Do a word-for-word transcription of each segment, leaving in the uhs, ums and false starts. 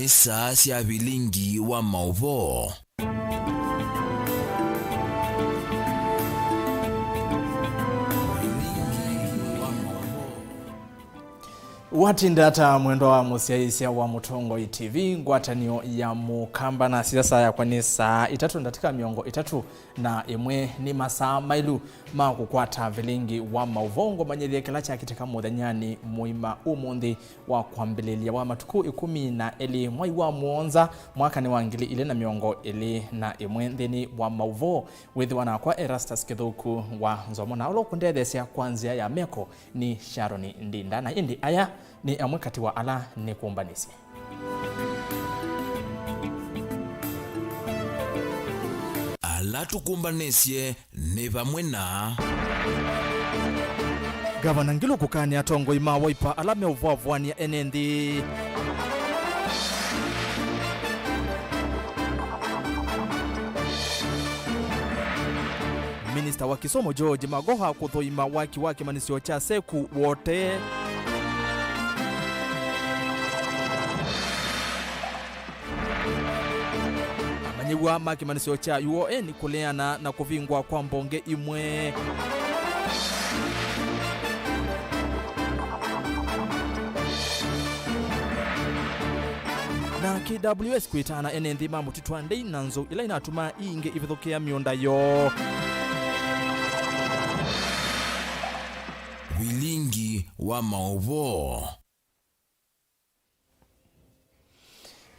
Nĩ saa sya vilingi wa maũvoo. Watinda ata, mwendwa wa mũsyaĩĩsya wa Mũtongoi T V, ngwatanĩo ya Mũkamba, na siasa yakwa nĩ saa itatũ ndatĩka mĩongo ĩtatũ na ĩmwe. Nĩ masaa maĩlu ma kũkwata vilingi wa maũvoo. Ngũmanyĩthye kĩla kyakĩtĩka mũthenyanĩ mũima ũmũnthĩ wa kwambĩlĩlya wa matukũ ĩkũmi na elĩ mwai wa mũonza mwakanĩ wa ngili ilĩ na mĩongo ĩlĩ na ĩmwe nthĩnĩ wa maũvoo. Wĩthĩwa nakwa Erastus Kĩthũku wa Nzomo, na ũla ũkũndetheesya kwa nzĩa ya meko nĩ Sharon Ndinda, na ĩndĩ aya nĩ amwe katĩ wa ala nĩkũmbanĩsye. Ala tũkũmbanĩsye nĩ vamwe na Gavana Ngilu kũkanĩa atongoi ma Wiper ala meũvũavũanĩa ene nthĩ. Minista wa kĩsomo George Magoha kũthũima waki wa kĩmanyĩsyo kya Seku Wote. Amanyĩw'a ma kĩmanyĩsyo kya U O N kũleana na kũvingwa kwa mbonge imwe. Na K W S kwĩtana ene nthĩ ma mũtitũ wa ndei na nzou ila inatumaa iingĩ ivithũkĩa mĩũnda yoo. Vilingi wa maũvoo.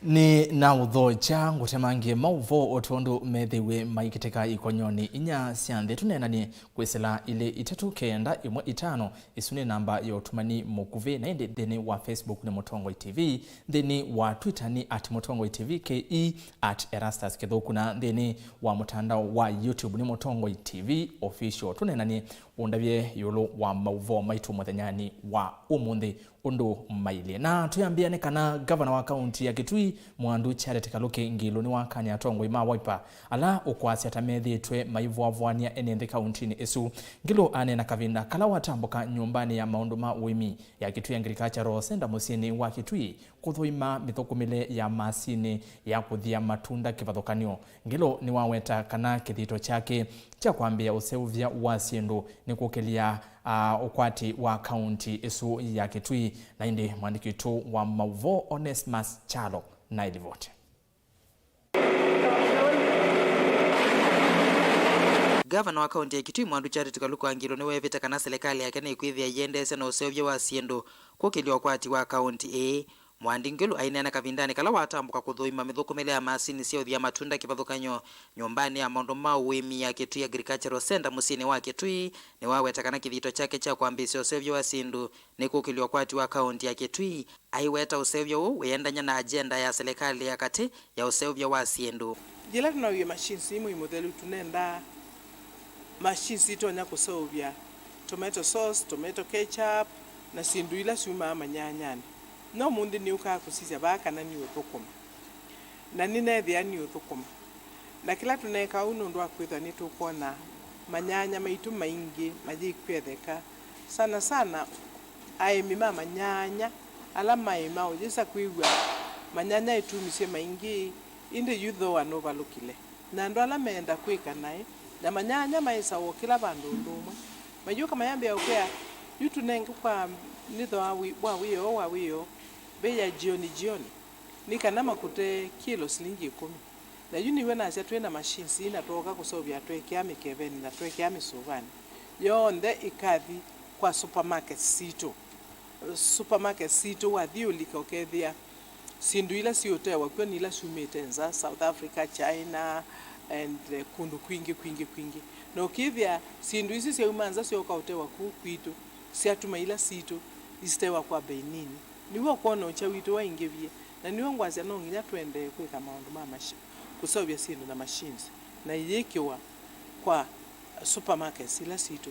Nĩ na ũthokya ngũtemangĩe maũvoo o tondũ methĩwe maikĩtĩka ikonyonĩ inya sya nthĩ. Tũneenanie kwĩsĩla ilĩ itatũ kenda ĩmwe itano. Ĩsu nĩ namba ya ũtumani mũkuvĩ, na ĩndĩ nthĩnĩ wa Facebook nĩ Mũtongoi T V, nthĩnĩ wa Twitter nĩ at Mũtongoi T V K E, at Erastus Kĩthũku, na nthĩnĩ wa mũtandao wa YouTube nĩ Mũtongoi T V Official. Tũneenanie ũndavye ĩũlũ wa maũvoo maitũ mũthenyanĩ wa ũmũnthĩ. Ũndũ mailye. Na tũyambĩa nĩ kana ngavana wa kaunti ya Kitui, Mwandu Charity Kaluki Ngilu, nĩwakany'a atongoi ma Wiper ala ũkwasya ta methĩĩtwe maivũavũanĩa ene nthĩ kauntinĩ ĩsu. Ngilu aneena kavinda kala watambũka nyũmbanĩ ya maũndũ ma ũĩmi ya Kitui Agricultural Centre mũsyĩnĩ wa Kitui kũthũima mĩthũkũmĩle ya masinĩ ya kũthia matunda kĩvathũkany'o. Ngilu nĩwaweta kana kĩthito kyake kya kwambĩĩa ũseũvya wa syĩndũ nĩ kũkĩlya, a, ũkwati wa kaunti ĩsu ya Kitui, na ĩndĩ mwandĩki witũ wa maũvoo Onesmus Kyalo na ĩlivoti. Ngavana wa kaunti ya Kitui Mwandu Charity Kaluku Ngilu nĩwevĩte kana silikalĩ yake nĩkwĩthĩa ĩendeesya na ũseũvya wa syĩndũ kũkĩlya ũkwati wa kaunti ĩĩ. Mwandi Ngilu aineena kavindanĩ kala watambũka kũthũima mĩthũkũmĩle ya masinĩ sya ũthia matunda kĩvathũkany'o nyũmbanĩ ya maũndũ ma ũĩmi ya Kitui Agricultural Centre mũsyĩnĩ wa Kitui, nĩwaweta kana kĩthito kyake kya kwambĩĩsya ũseũvya wa syĩndũ nĩ kũkĩlya ũkwati wa kaunti ya Kitui. Aiweta ũseũvya ũũ wĩendany'a na agenda ya silikalĩ ya katĩ ya ũseũvya wa syĩndũ. Yĩla tũnauie machines imwe i mũthelu, tũnendaa machines itonya kũseũvya tomato sauce, tomato ketchup, na syĩndũ ila syumaa manyanyanĩ. No ũmũnthĩ nĩũkaa kũsisya vaa kana nĩũthũkũma. Na nĩneethĩa nĩũthũkũma. Na kĩla tũneeka ũu nũndũ wa kwĩthwa nĩtũkwona manyanya maitũ maingĩ mayĩkwetheka. Sana sana aĩmi ma manyanya ala maĩma ũyĩsa kwĩw'a manyanya ĩtumisye maingĩ, ĩndĩ yu thooa nũvalũkile. Na andũ ala meenda kwĩka naĩ na manyanya maĩsawa o kĩla vandũ ũndũ ũmwe. Mayũka mayambĩa ũkea, yu tũnenge kwa nĩ thooa wi-, wa wĩoo, wa wĩoo, bei ya jioni jioni, nĩ kana makũte kĩlo silingi ĩkũmi. Na yu nĩw'o nasya twĩ na machines ii na twooka kũseũvya tweekĩa mĩkevenĩ na tweekĩa mĩsũvanĩ, yonthe ĩkathi kwa supermarkets sitũ. Supermarkets sitũ wathi ũlika ũkethĩa syĩndũ ila siũtewa kw'o nĩ ila syumĩte nza, South Africa, China, and, eh, kũndũ kwingĩ, kwingĩ, kwingĩ. Na ũkĩthĩa syĩndũ isu syauma nza syooka ũtewa kũu kwitũ, syatuma ila sitũ isitewa kwa mbei nini. Nĩw'o ũkwona ũkya witũ waingĩvie, na nĩw'o ngwasya no nginya tũendee kwĩka maũndũ ma mashi-, kũseũvya syĩndũ na machines, na iyĩkĩwa kwa supermarkets ila sitũ.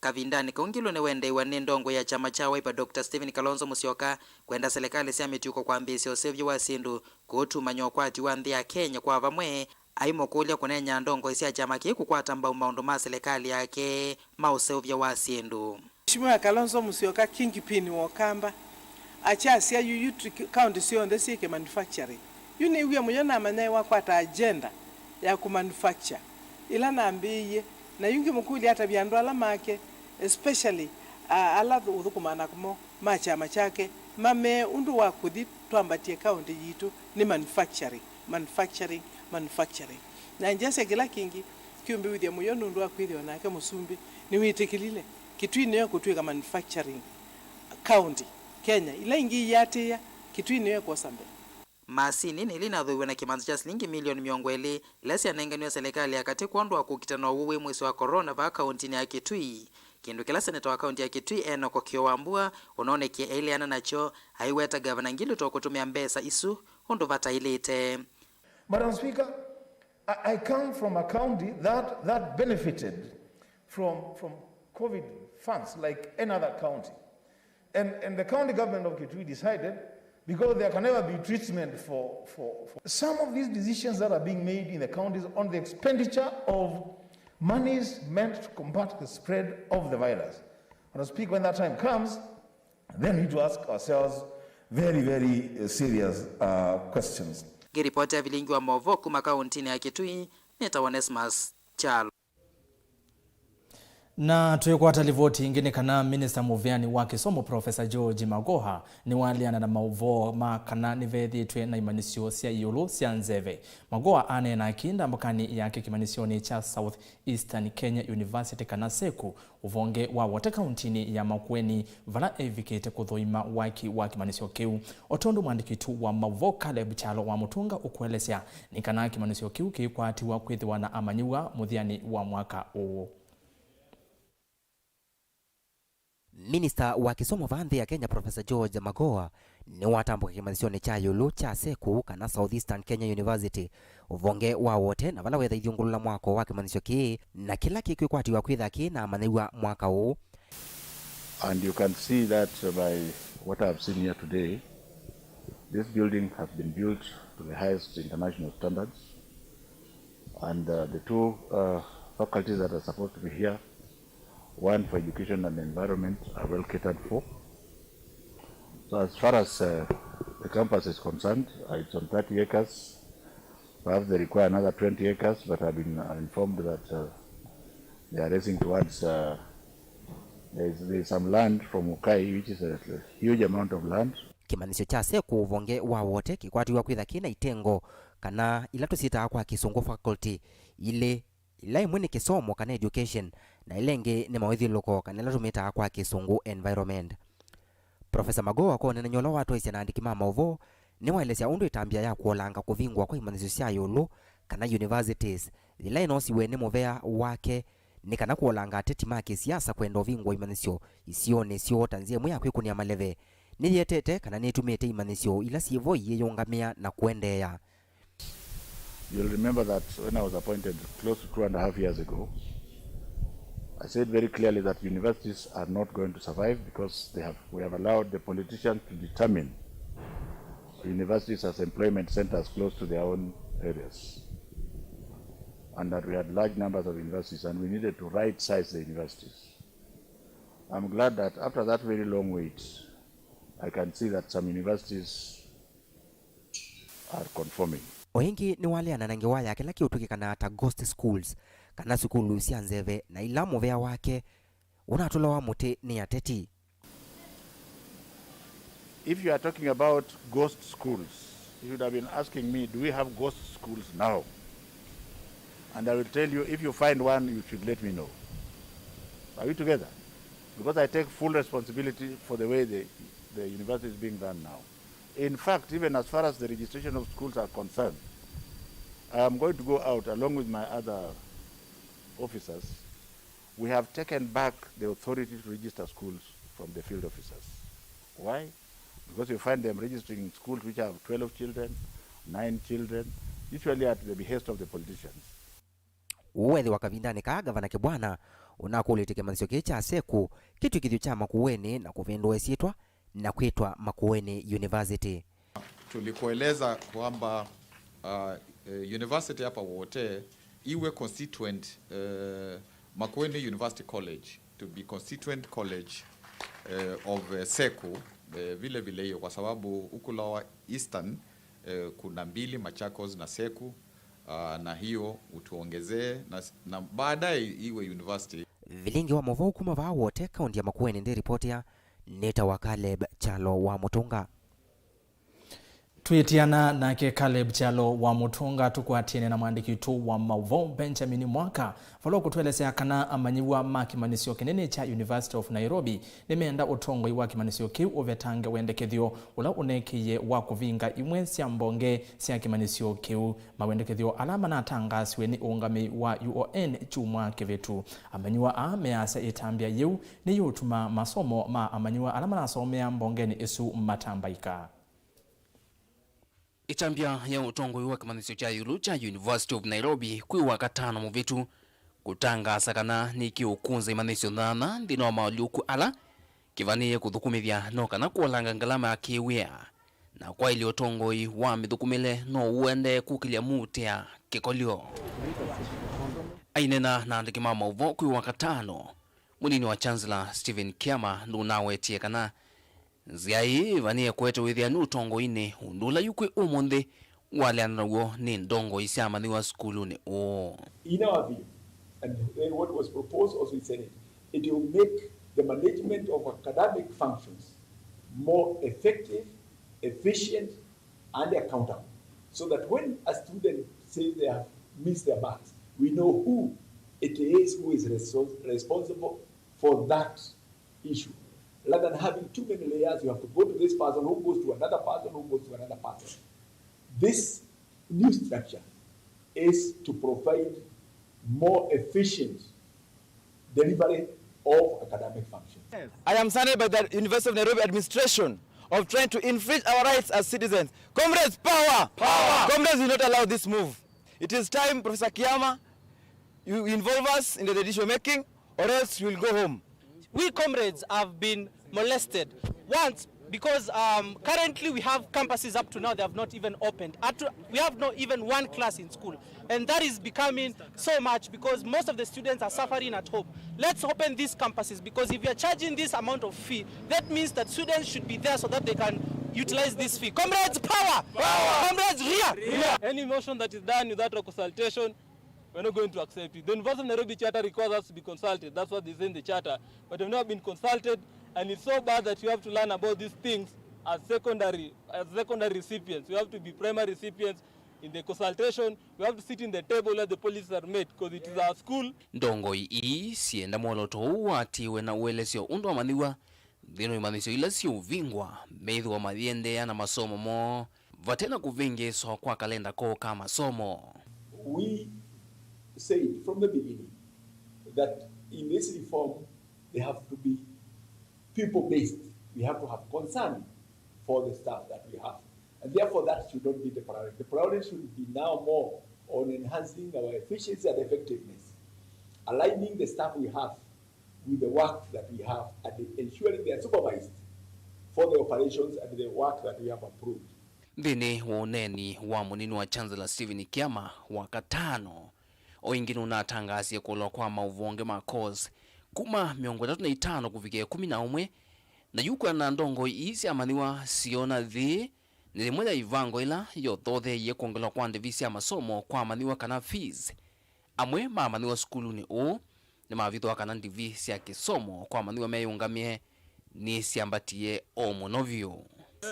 Kavindanĩ kau Ngilu nĩwendeeiw'a nĩ ndongoi ya kyama kya Wiper Doctor Stephen Kalonzo Musyoka kwenda silikalĩ sya mĩtuko kwambĩĩsya ũseũvyo wa syĩndũ kũũtumany'a ũkwati wa nthĩ ya Kenya kwa vamwe, aimũkũlya kũneeny'a ndongoi sya kyama kĩĩ kũkwata mbau maũndũ ma silikalĩ yake ma ũseũvyo wa syĩndũ. Mheshimiwa Kalonzo Musyoka, kingpin wa Ũkamba, Akyasya yu, yu ti county syonthe syĩ kĩ manufacturing. Yu nĩw'ie mũyo namanya ĩwakwata agenda ya kũ manufacture ĩla nambĩĩie, na yu ngĩmũkũlya atavye andũ ala make, especially, a, ala ũthũkũmaa namo ma kyama kyake, mamee ũndũ wa kũthi twambatye county yitũ nĩ manufacturing, manufacturing, manufacturing. Na ngyasya kĩla kĩngĩ kĩũmbĩw'ĩthya mũyo nũndũ wa kwĩthĩwa nake mũsumbĩ nĩwĩtĩkĩlile Kitui nĩyo kũtw'ĩka manufacturing county Kenya. Ila ingĩ iatĩĩa, Kitui nĩyo ĩkwosa mbee. Masini nĩ ila inathooiwe na kĩmanza kya silingi milioni mĩongo ĩlĩ ila syanenganiwe selekalĩ ya katĩ kwondũ wa kũkita na ũwau wĩ mũisyo wa corona vaa kauntinĩ ya Kitui, kĩndũ kĩla seneta wa kaunti ya Kitui Enock Kĩo Wambua ũnoonekie eileana nakyo, aiweta Gavana Ngilu ta ũkũtũmĩa mbesa isu ũndũ vataĩlĩte. Madam Speaker, I, I come from a county that, that benefited from, from COVID funds like any other county. And, and the county government of Kitui decided, because there can never be treatment for, for, for some of these decisions that are being made in the counties on the expenditure of monies meant to combat the spread of the virus. Madam Speaker, when that time comes, then we need to ask ourselves very, very, uh, serious, uh, questions. Ngĩripotĩa vilingi wa maũvoo kuma kauntinĩ ya Kitui, nĩtawa Onesmus Kyalo. Na twĩkwata livoti ĩngĩ nĩ kana minista mũveani wa kĩsomo Professor George Magoha nĩwaleana na maũvoo ma kana nĩvethĩĩtwe na imanyĩsyo sya ĩũlũ sya nzeve. Magoha aneena akĩnda mbakanĩ yake kĩmanyĩsyonĩ kya South Eastern Kenya University kana seku, ũvonge wa Wote kauntinĩ ya Makueni, vala evikĩte kũthũima waki wa kĩmanyĩsyo kĩu. O tondũ mwandĩki witũ wa maũvoo Caleb Kyalo wa Mũtũnga ũkũelesya, nĩ kana kĩmanyĩsyo kĩu kĩikwatiwa kwĩthĩwa na amanyĩw'a mũthyanĩ wa mwaka ũũ. Minista wa kĩsomo vaa nthĩ ya Kenya, Professor George Magoha, nĩwatambũka kĩmanyĩsyonĩ kya ĩũlũ kya seku kana South Eastern Kenya University, ũvonge wa Wote, na vala wetha ithyũngũlũla mwako wa kĩmanyĩsyo kĩĩ na kĩla kĩkwĩkwatiwa kwĩtha kĩ na amanyĩw'a mwaka ũũ. And you can see that by what I have seen here today, this building has been built to the highest international standards, and, uh, the two, uh, faculties that are supposed to be here, one for education and environment, are well catered for. So as far as, uh, the campus is concerned, uh, it's on thirty acres. Perhaps they require another twenty acres, but I've been, uh, informed that, uh, they are racing towards, uh, there is, there is some land from Ukai, which is a huge amount of land. Kĩmanyĩsyo kya seku ũvonge wa Wote kĩkwatiwa kwĩtha kĩ na itengo, kana ila tũsyĩtaa kwa Kĩsũngũ faculty, ilĩ, ila ĩmwe nĩ kĩsomo kana education, na ila ĩngĩ nĩ mawĩthyũlũko, kana ila tũmĩtaa kwa Kĩsũngũ environment. Professor Magoha kũneenany'a ũla watwaĩsye na andĩki ma maũvoo, nĩwaelesya ũndũ ĩtambya ya kũolanga kũvingũa kwa imanyĩsyo sya ĩũlũ, kana universities, yĩla ĩnoosiwe nĩ mũvea wake, nĩ kana kũolanga ateti ma kĩsiasa kwenda ũvingũa imanyĩsyo isionĩ syoo ta nzĩa ĩmwe ya kwĩkũnĩa maleve, nĩyĩetete kana nĩtumĩte imanyĩsyo ila syĩ vo iyĩyũngamĩa na kũendeea. You'll remember that when I was appointed close to two and a half years ago, I said very clearly that universities are not going to survive because they have, we have allowed the politicians to determine universities as employment centers close to their own areas, and that we had large numbers of universities and we needed to right size the universities. I'm glad that after that very long wait, I can see that some universities are conforming. O ĩngĩ nĩwaleana na ngewa ya kĩla kĩũtw'ĩkĩkanaa ta ghost schools, kana sukulu sya nzeve, na ila mũvea wake ũnatũlawa mũtĩ nĩ ateti. If you are talking about ghost schools, you should have been asking me, do we have ghost schools now? And I will tell you, if you find one, you should let me know. Are we together? Because I take full responsibility for the way the, the university is being run now. In fact, even as far as the registration of schools are concerned, I am going to go out along with my other officers. We have taken back the authority to register schools from the field officers. Why? Because you find them registering in schools which have twelve children, nine children, usually at the behest of the politicians. Ũũ weethĩwa kavindanĩ kaa Gavana Kibwana ũnakũlĩtye kĩmanyĩsyo kĩĩ kya seku kĩtw'ĩkĩthw'e kya Makueni na kũvĩndũa ĩsyĩtwa na kwĩtwa Makueni University. Tulikueleza kwamba, uh, eh, university hapa Wote iwe constituent, eh, Makueni University College to be constituent college, eh, of, eh, seku. Eh, vile vile hiyo, kwa sababu huku Lower Eastern, eh, kuna mbili, Machakos na Seku, ah, na hiyo utuongezee na, na baadaye iwe university. Vilingi wa mauvoo kuma vaa Wote, kaunti ya Makueni, ndĩripotĩa nĩtawa Caleb Kyalo wa Mũtũnga. Twĩtiana nake Caleb Kyalo wa Mũtũnga, tũkwatĩne na mwandĩki witũ wa mauvoo Benjamin Mwaka, vala ũkũtũelesya kana amanyĩw'a ma kĩmanyĩsyo kĩnene kya University of Nairobi nĩmeenda ũtongoi wa kĩmanyĩsyo kĩu ũvetange wendekethyo ũla ũneekĩie wa kũvinga imwe sya mbonge sya kĩmanyĩsyo kĩu. Mawendekethyo ala manatangaasiwe nĩ ũũngamĩi wa U O N kyumwa kĩvĩtu. Amanyĩw'a aa measya ĩtambya yĩu nĩyĩũtuma masomo ma amanyĩw'a ala manasomea mbongenĩ ĩsu matambaĩka. Ĩtambya ya ũtongoi wa kĩmanyĩsyo kya ĩũlũ kya University of Nairobi kwĩ Wakatano mũvĩtu kũtangaasa kana nĩkĩũkũnza imanyĩsyo nyanya nthĩnĩ wa maũlyũku ala kĩvanĩĩe kũthũkũmĩthya no kana kũolanga ngalama ya kĩwĩa, na kwaĩlya ũtongoi wa mĩthũkũmĩle no ũendee kũkĩlya mũutĩa kĩkolyo. Aineena na andĩki ma maũvoo kwĩ Wakatano, mũnini wa Chancellor Stephen Kiama nũnawetie kana nzĩa ĩĩ ĩvanĩe kũete wĩthĩanu ũtongoinĩ, ũndũ ũla yu kwĩ ũmũnthĩ waleanwa naw'o nĩ ndongoi sya amanyĩw'a sukulunĩ ũũ. In our view, and then what was proposed also in Senate, it will make the management of academic functions more effective, efficient, and accountable, so that when a student says they have missed their marks, we know who it is who is reso-, responsible for that issue. Rather than having too many layers, you have to go to this person who goes to another person who goes to another person. This new structure is to provide more efficient delivery of academic functions. I am saddened by the University of Nairobi administration of trying to infringe our rights as citizens. Comrades, power! Power! Comrades, will not allow this move. It is time, Professor Kiama, you involve us in the decision making, or else you will go home. We comrades have been molested once because, um, currently we have campuses up to now, they have not even opened. At, we have not even one class in school. And that is becoming so much because most of the students are suffering at home. Let's open these campuses, because if we are charging this amount of fee, that means that students should be there so that they can utilize this fee. Comrades, power! Power! Comrades, rear! Rear! Any motion that is done without a consultation, we're not going to accept it. The University of Nairobi Charter requires us to be consulted. That's what they say in the charter. But we've never been consulted, and it's so bad that you have to learn about these things as secondary, as secondary recipients. You have to be primary recipients in the consultation. You have to sit in the table where the policies are made, 'cause it is our school. Ndongoi ii sienda mwolooto ũũ watiwe na ũelesyo ũndũ amanyĩw'a nthĩnĩ wa imanyĩsyo ila siũvingwa, meĩthĩwa mayĩendeea na masomo moo vate na kũvĩngĩĩswa kwa kalenda koo ka masomo. We said from the beginning that in this reform, they have to be pupil-based. We have to have concern for the staff that we have. And therefore, that should not be the priority. The priority should be now more on enhancing our efficiency and effectiveness, aligning the staff we have with the work that we have and ensuring they are supervised for the operations and the work that we have approved. Nthĩnĩ wa ũneeni wa mũnini wa Chancellor Stephen Kiama Wakatano, o ĩngĩ nũnatangaasie kũlwa kwa maũvonge ma course kuma mĩongo ĩtatũ na itano kũvikĩa ĩkũmi na ũmwe, na yu kwĩanana na ndongoi ii sya amanyĩw'a siona thĩ nĩ yĩmwe ya ivango ĩla yothotheeie kwongelwa kwa ndivi sya masomo kwa amanyĩw'a kana fees. Amwe ma amanyĩw'a sukulunĩ ũũ nĩmavithũa kana ndivi sya kĩsomo kwa amanyĩw'a meyĩũngamĩe nĩsyambatie o mũno vyũ.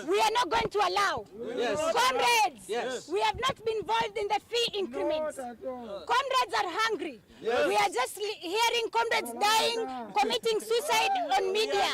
We are not going to allow. Yes. Comrades, yes, we have not been involved in the fee increments. Comrades are hungry. Yes. We are just li-, hearing comrades dying, committing suicide on media.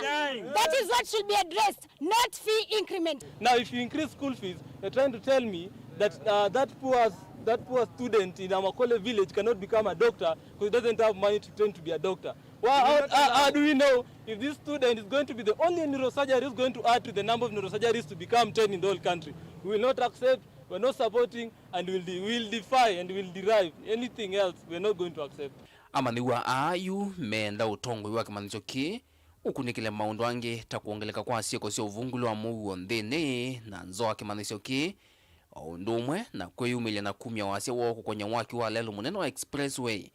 That is what should be addressed, not fee increment. Now, if you increase school fees, you're trying to tell me that, uh, that poor, that poor student in Amakole village cannot become a doctor because he doesn't have money to train to be a doctor. Well, how, how, how do we know if this student is going to be the only neurosurgery who's going to add to the number of neurosurgeries to become trained in the whole country? We will not accept, we're not supporting, and we'll de-, we'll defy and we'll derive anything else. We're not going to accept. Amanyĩw'a aa yu meenda ũtongoi wa kĩmanyĩsyo kĩĩ ũkunĩkĩle maũndũ angĩ ta kwongeleka kwa syĩko sya ũvungũlo wa mũuo nthĩnĩ na nza wa kĩmanyĩsyo kĩĩ, o ũndũ ũmwe na kwĩyumĩlya na kumya wasya woo kũkony'a waki wa lelũ mũnene wa expressway,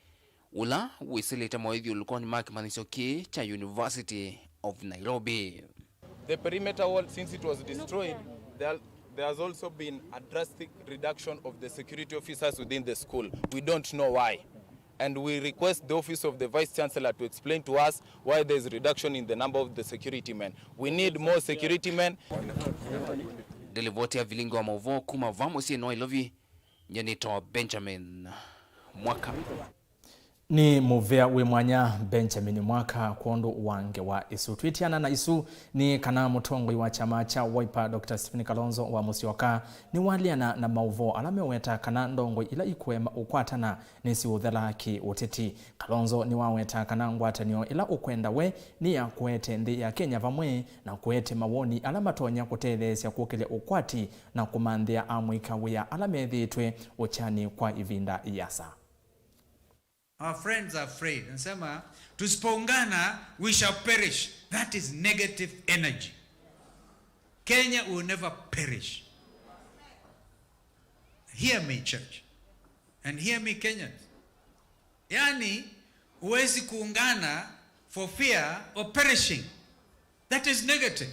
ũla wĩsĩlĩte moĩthyũlũlũkonĩ ma kĩmanyĩsyo kĩĩ kya University of Nairobi. The perimeter wall, since it was destroyed, there, there has also been a drastic reduction of the security officers within the school. We don't know why. And we request the office of the Vice Chancellor to explain to us why there is reduction in the number of the security men. We need more security men. Nĩ livoti ya vilingi wa mauvoo kuma va mũsyĩnĩ wa Nairobi, nyie nĩtawa Benjamin Mwaka. Nĩ mũvea wĩ mwanya Benjamin Mwaka kwondũ wa ngewa ĩsu. Twĩtiana na isu nĩ kana mũtongoi wa kyama kya Wiper, Doctor Stephen Kalonzo wa Musyoka, nĩwaleana na maũvoo ala meweta kana ndongoi ila ikũema ũkwatana nĩsiũthela kĩ-ũteti. Kalonzo nĩwaweta kana ngwatanĩo ĩla ũkwenda we nĩ ya kũete nthĩ ya Kenya vamwe na kũete mawoni ala matonya kũtetheesya kũkĩlya ũkwati na kũmanthĩa amũika wĩa ala methĩĩtwe ũkyanĩ kwa ĩvinda ĩasa. Our friends are afraid. Anasema, "Tusipoungana, we shall perish." That is negative energy. Kenya will never perish. Hear me, church. And hear me, Kenyans. Yani, huwezi kuungana for fear of perishing. That is negative.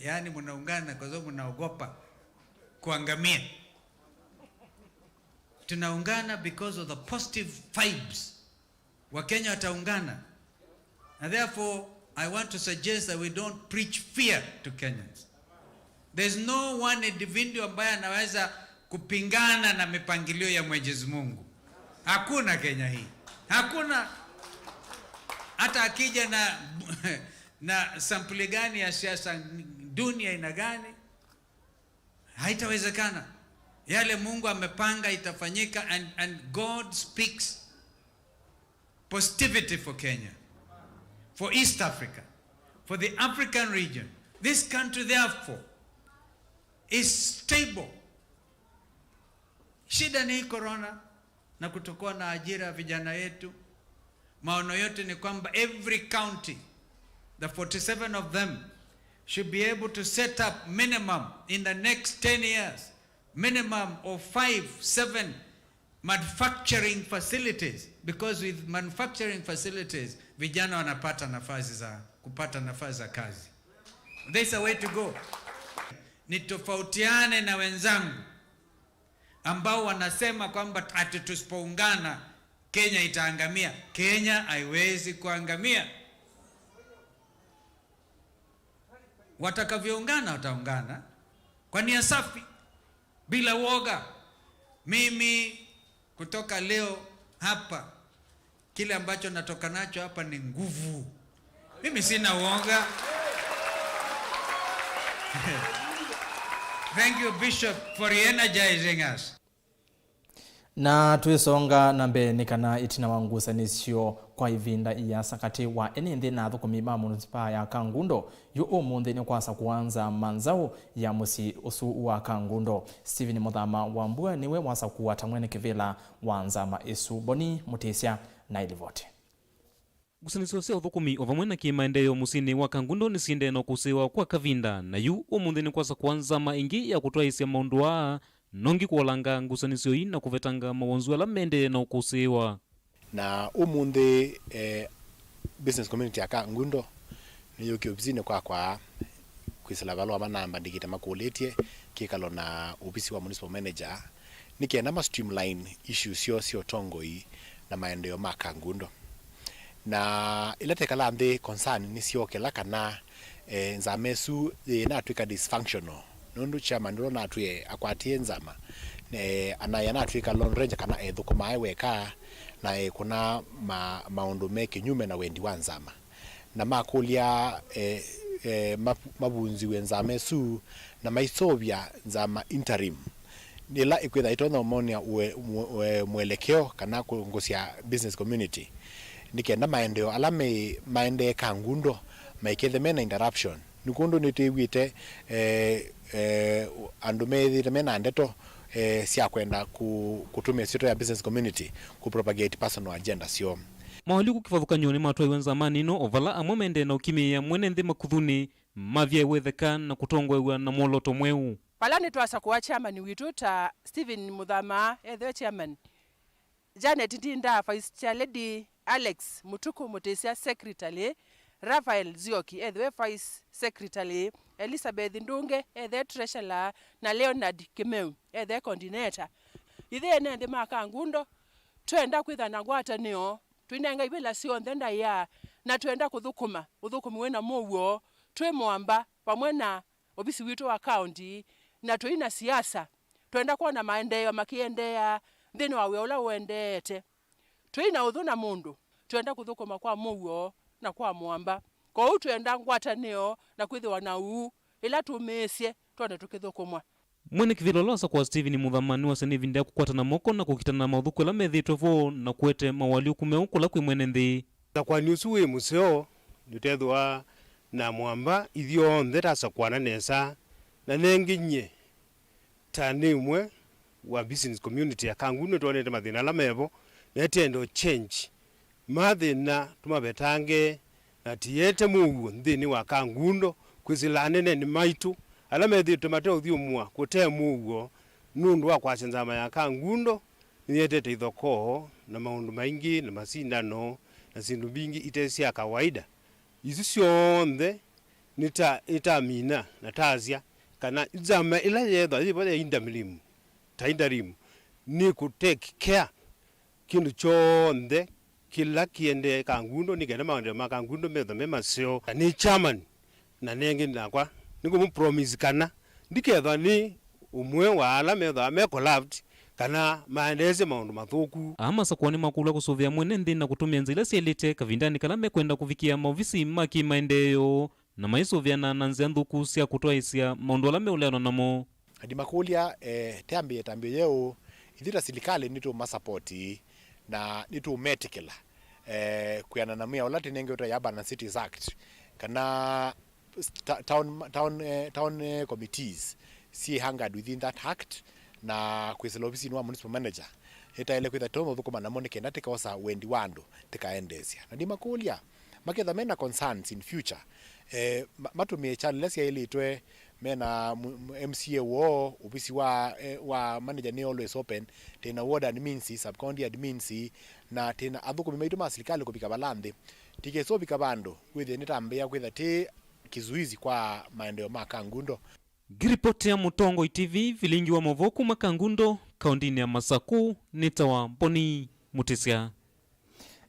Yaani mnaungana kwa sababu mnaogopa kuangamia. Tunaungana because of the positive vibes. Wakenya wataungana. And therefore, I want to suggest that we don't preach fear to Kenyans. There's no one individual ambaye anaweza kupingana na mipangilio ya Mwenyezi Mungu. Hakuna Kenya hii. Hakuna. Hata akija na, na sampuli gani ya siasa duni aina gani, haitawezekana. Yale Mungu amepanga itafanyika, and, and God speaks positivity for Kenya, for East Africa, for the African region. This country, therefore, is stable. Shida ni hii corona na kutokuwa na ajira ya vijana yetu. Maono yote ni kwamba every county, the forty-seven of them, should be able to set up minimum in the next ten years, minimum of five, seven manufacturing facilities, because with manufacturing facilities, vijana wanapata nafasi za, kupata nafasi za kazi. There's a way to go. Nitofautiane na wenzangu ambao wanasema kwamba ati tusipoungana, Kenya itaangamia. Kenya haiwezi kuangamia. Watakavyoungana, wataungana kwa nia safi, bila woga. Mimi kutoka leo hapa, kile ambacho natoka nacho hapa ni nguvu. Mimi sina woga. Thank you, Bishop, for re-energizing us. Na twĩsonga na mbee, nĩ kana ĩtina wa ngusanĩsyo kwa ĩvinda ĩasa katĩ wa ene nthĩ na athũkũmi ma munisipaa ya Kangundo, yu ũmũnthĩ nĩ kwasakũa nzama nzaũ ya mũsyĩ ũsu wa Kangundo. Stephen Mũthama wa Mbua nĩwe wasakũa ta mwene kĩvĩla wa nzama ĩsu. Boni Mũtĩsya na ĩlivoti. Ngusanĩsyo sya ũthũkũmi o vamwe na kĩ-maendeeo mũsyĩnĩ wa Kangundo nĩsiendee na ũkũsĩĩwa kwa kavinda, na yu ũmũnthĩ nĩ kwasakũa nzama ĩngĩ ya kũtwaĩĩsya maũndũ aa, nongi kũolanga ngusanĩsyo ii na kũvetanga mawonzu ala mendee na ũkũsĩĩwa. Na ũmũnthĩ, eh, business community ya Kangundo nĩyũkie ovisinĩ kwakwa kwĩsĩla valũa manambandĩkĩte makũlĩtye kĩkalo na ovisi wa municipal manager nĩ kenda ma streamline issues syoo sya ũtongoi na maendeeo ma Kangundo. Na ĩla twekala nthĩ, concern nĩsyokela kana, eh, nzama ĩsu yĩnatw'ĩka dysfunctional, nũndũ chairman ũla ũnatwĩe akwatie nzama, eh, anaĩ anatw'ĩka lone ranger kana ethũkũmaa e weka na ekũna ma-, maũndũ me kĩnyume na wendi wa nzama. Na makũlya, eh, eh, mavu-, mavunziw'e nzama ĩsu na maiseũvya nzama interim, ĩla ĩkwĩtha ĩtonya ũmonea ũe-, mũ-, ũe-, mwelekeo kana kũngũsya business community, nĩ kenda maendeeo ala me-, maendee Kangundo maikethe mena interruption. Nĩ kwondũ nĩtwĩw'ĩte, eh, eh, andũ methĩĩte mena ndeto, eh, sya kwenda kũ-, kũtũmĩa syĩtwa ya business community kũ propagate personal agenda syoo. Maũliku kĩvathũkany'o nĩmatwaiwe nzamanĩ ĩno, o vala amwe mendee na ũkimĩĩa mwene nthĩ makuthunĩ, mavyaĩwe ĩtheka na kũtongoew'a na mwolooto mweũ. Vala nĩtwasakũa chairman witũ ta Stephen Mũthama ethĩwe chairman, Janet Ndinda vice chair lady, Alex Mũtukũ Mũtĩsya secretary, Raphael Zioki ethĩwe Vice Secretary, Elizabeth Ndunge ethĩwe Treasurer, na Leonard Kimeu ethĩwe Coordinator. Ithyĩ ene nthĩ ma Kangundo twenda kwĩthĩwa na ngwatanĩo, tũinenga ivĩla syonthe ndaĩa, na twenda kũthũkũma ũthũkũmi wĩ na mũuo twĩ mũamba vamwe na ovisi witũ wa kaũnti, na tũi na siasa. Twenda kwona maendeeo makĩendeea nthĩnĩ wa wĩa ũla ũendeete. Tũi na ũthũ na mũndũ, twenda kũthũkũma kwa mũuo na kwa mũamba. Kwoou twenda ngwatanĩo na kwĩthĩwa na ũu ĩla tũmĩĩsye twone tũkĩthũkũmwa. Mwene kĩvĩla ũla wasakũa Stephen Mũthama nĩwasya nĩ ĩvinda ya kũkwatana moko na kũkitana na maũthũku ala methĩĩtwe vo na kũete mawalyũku meũ kũla kwĩ mwene nthĩ. Ũsakũani ũsu wĩ mũseo nĩũtethĩwa na mũamba ithyonthe tasakũana nesa, na nengĩ nyie ta nĩ ũmwe wa business community ya Kangundo nĩtwonete mathĩna ala mevo, na ĩtenda change. Mathĩna tũmavetange, na tiete mũuo nthĩnĩ wa Kangundo kwĩsĩla aneneni maitũ ala methĩĩtwe mateũthyũmũa kũte mũuo nũndũ wa kwasya nzama ya Kangundo nĩyetete ithokoo na maũndũ maingĩ na masindano na syĩndũ mbingĩ ite sya kawaida. Isu syonthe nĩta, nĩtamina na tasya kana nzama ĩla yethwa yĩvo ya interim, ta interim, nĩ kũ take care kĩndũ kyonthe kĩla kĩendee Kangundo, nĩ kenda maendeeo ma Kangundo methwa me maseo. Na nĩ chairman, na nengĩ nakwa nĩngũmũ promise kana ndikethwa nĩ ũmwe wa ala methwa me corrupt kana maendeesye maũndũ mathũku. Aa masakũa nĩmakũlw'a kũsũvĩa mwene nthĩ na kũtũmĩa nzĩa ila syaĩlĩte kavindanĩ kala mekwenda kũvikĩa maovisi ma kĩ-maendeeo, na maisũvĩana na nzĩa nthũku sya kũtwaĩĩsya maũndũ ala meũleanwa namo. Na ndimakũlya, eh, teambĩĩe ĩtambya yeũ, ithyĩ ta silikalĩ nĩtũmasapoti na nĩtũmetĩkĩla, eh, kwĩanana na mwĩao ũla tũnengetwe ya Urban Cities Act, kana ta-, town, town, eh, town, eh, committees syĩ anchored within that act, na kwĩsĩla ovisinĩ wa municipal manager ĩtaĩle kwĩtha tũthũkũma namo nĩ kenda tĩkosa wendi wa andũ tĩkaendeesya. Na ndimakũlya, maketha mena concerns in future, eh, ma-, matũmĩe channel ila syaĩlĩtwe, mena mu-, mu-, M C A woo, ovisi wa, eh, wa manager nĩ always open, twĩna ward admins, sub county admins, na twĩna athũkũmi maitũ ma silikalĩ kũvika vala nthĩ. Tikesa ũvika vandũ wĩthĩe nĩtambĩĩa kwĩtha tĩ kizuizi kwa maendeeo ma Kangundo. Ngĩripotĩa Mũtongoi T V, vilingi wa maũvoo kuma Kangundo, kaũndĩnĩ ya Masakũ, nĩtawa Mboni Mũtĩsya.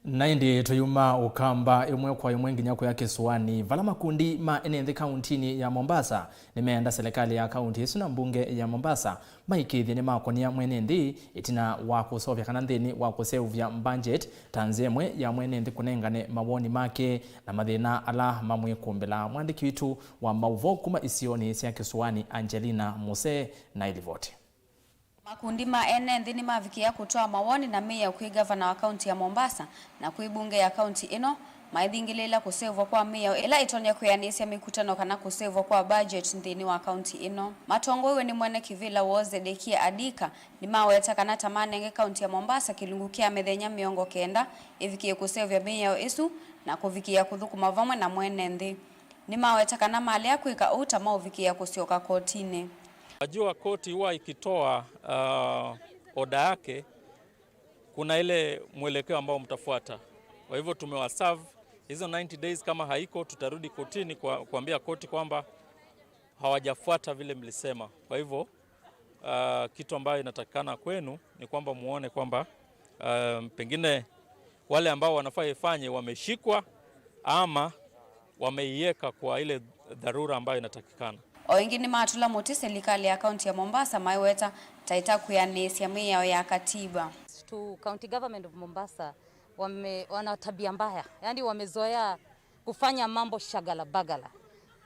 Na ĩndĩ tũyuma Ũkamba ĩmwe kwa ĩmwe nginya kũya kĩsũanĩ, vala makundi ma ene nthĩ kaũntĩnĩ ya Mombasa nĩmeenda silikalĩ ya kaũntĩ ĩsu na mbunge ya Mombasa maĩkĩĩthye nĩmakũnĩa mwene nthĩ ĩtina wa kũseũvya kana nthĩnĩ wa kũseũvya budget ta nzĩa ĩmwe ya mwene nthĩ kũnengane mawoni make na mathĩna ala mamwĩkũmbĩla. Mwandĩki witũ wa maũvoo kuma isionĩ sya kĩsũanĩ, Angelina Muse, na ĩlivoti. Makundi ma ene nthĩ nĩmavikĩĩa kũtwaa mawoni na mĩao kwĩ ngavana wa kaunti ya Mombasa na kwĩ mbunge ya kaunti ĩno, maithingĩlĩĩla kũseũvwa kwa mĩao ĩla ĩtonya kwĩanĩsya mĩkutano kana kũseũvwa kwa budget nthĩnĩ wa kaunti ĩno. Matongoew'e nĩ mwene kĩvĩla woo Zedekia Adika, nĩmaweta kana ta manenge kaunti ya Mombasa kĩlungu kya mĩthenya mĩongo kenda ĩvikĩe kũseũvya mĩao ĩsu na kũvikĩĩa kũthũkũma vamwe na mwene nthĩ. Nĩmaweta kana malea kwĩka ũu ta maũvikĩĩa kũsyoka kotinĩ. Najua koti huwa ikitoa, uh, order yake, kuna ile mwelekeo ambao mtafuata. Kwa hivyo tumewaserve hizo ninety days, kama haiko tutarudi kotini kwa, kuambia koti kwamba hawajafuata vile mlisema. Kwa hivyo, uh, kitu ambayo inatakikana kwenu ni kwamba muone kwamba, uh, pengine wale ambao wanafaa ifanye wameshikwa ama wameiweka kwa ile dharura ambayo inatakikana. O ĩngĩ nĩmatũla mũtĩ silikalĩ ya kaunti ya Mombasa maiweta ta ĩtakwĩanĩĩsya mĩao ya katiba. To county government of Mombasa, wame-, wana tabia mbaya, yaani wamezoea kufanya mambo shagala bagala.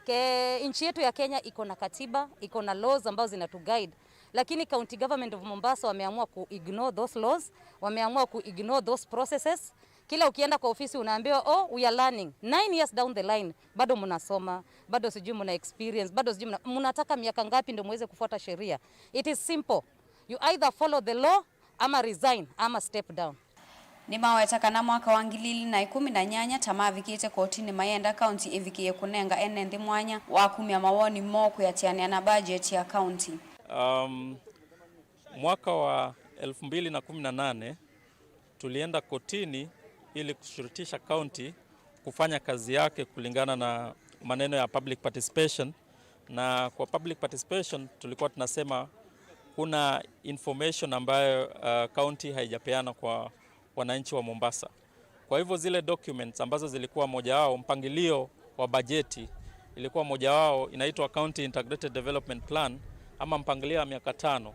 Ke-, nchi yetu ya Kenya iko na katiba, iko na laws ambazo zinatuguide, lakini county government of Mombasa wameamua ku ignore those laws, wameamua ku ignore those processes. Kila ukienda kwa ofisi unaambiwa, "Oh, we are learning." Nine years down the line, bado mnasoma, bado sijui mna experience, bado sijui mna-, mnataka miaka ngapi ndio muweze kufuata sheria? It is simple. You either follow the law ama resign ama step down. Nĩmaweta kana mwaka wa ngili ili na ĩkũmi na nyanya ta mavikĩte kotinĩ mayenda kaunti ĩvikĩe kũnenga ene nthĩ mwanya wa kumya mawoni moo kwĩatĩanĩa na budget ya kaunti. Um, mwaka wa elfu mbili na kumi na nane tulienda kotini ili kushurutisha kaunti kufanya kazi yake kulingana na maneno ya public participation, na kwa public participation tulikuwa tunasema kuna information ambayo, uh, county haijapeana kwa wananchi wa Mombasa. Kwa hivyo zile documents ambazo zilikuwa moja wao, mpangilio wa bajeti ilikuwa moja wao, inaitwa County Integrated Development Plan ama mpangilio wa miaka tano,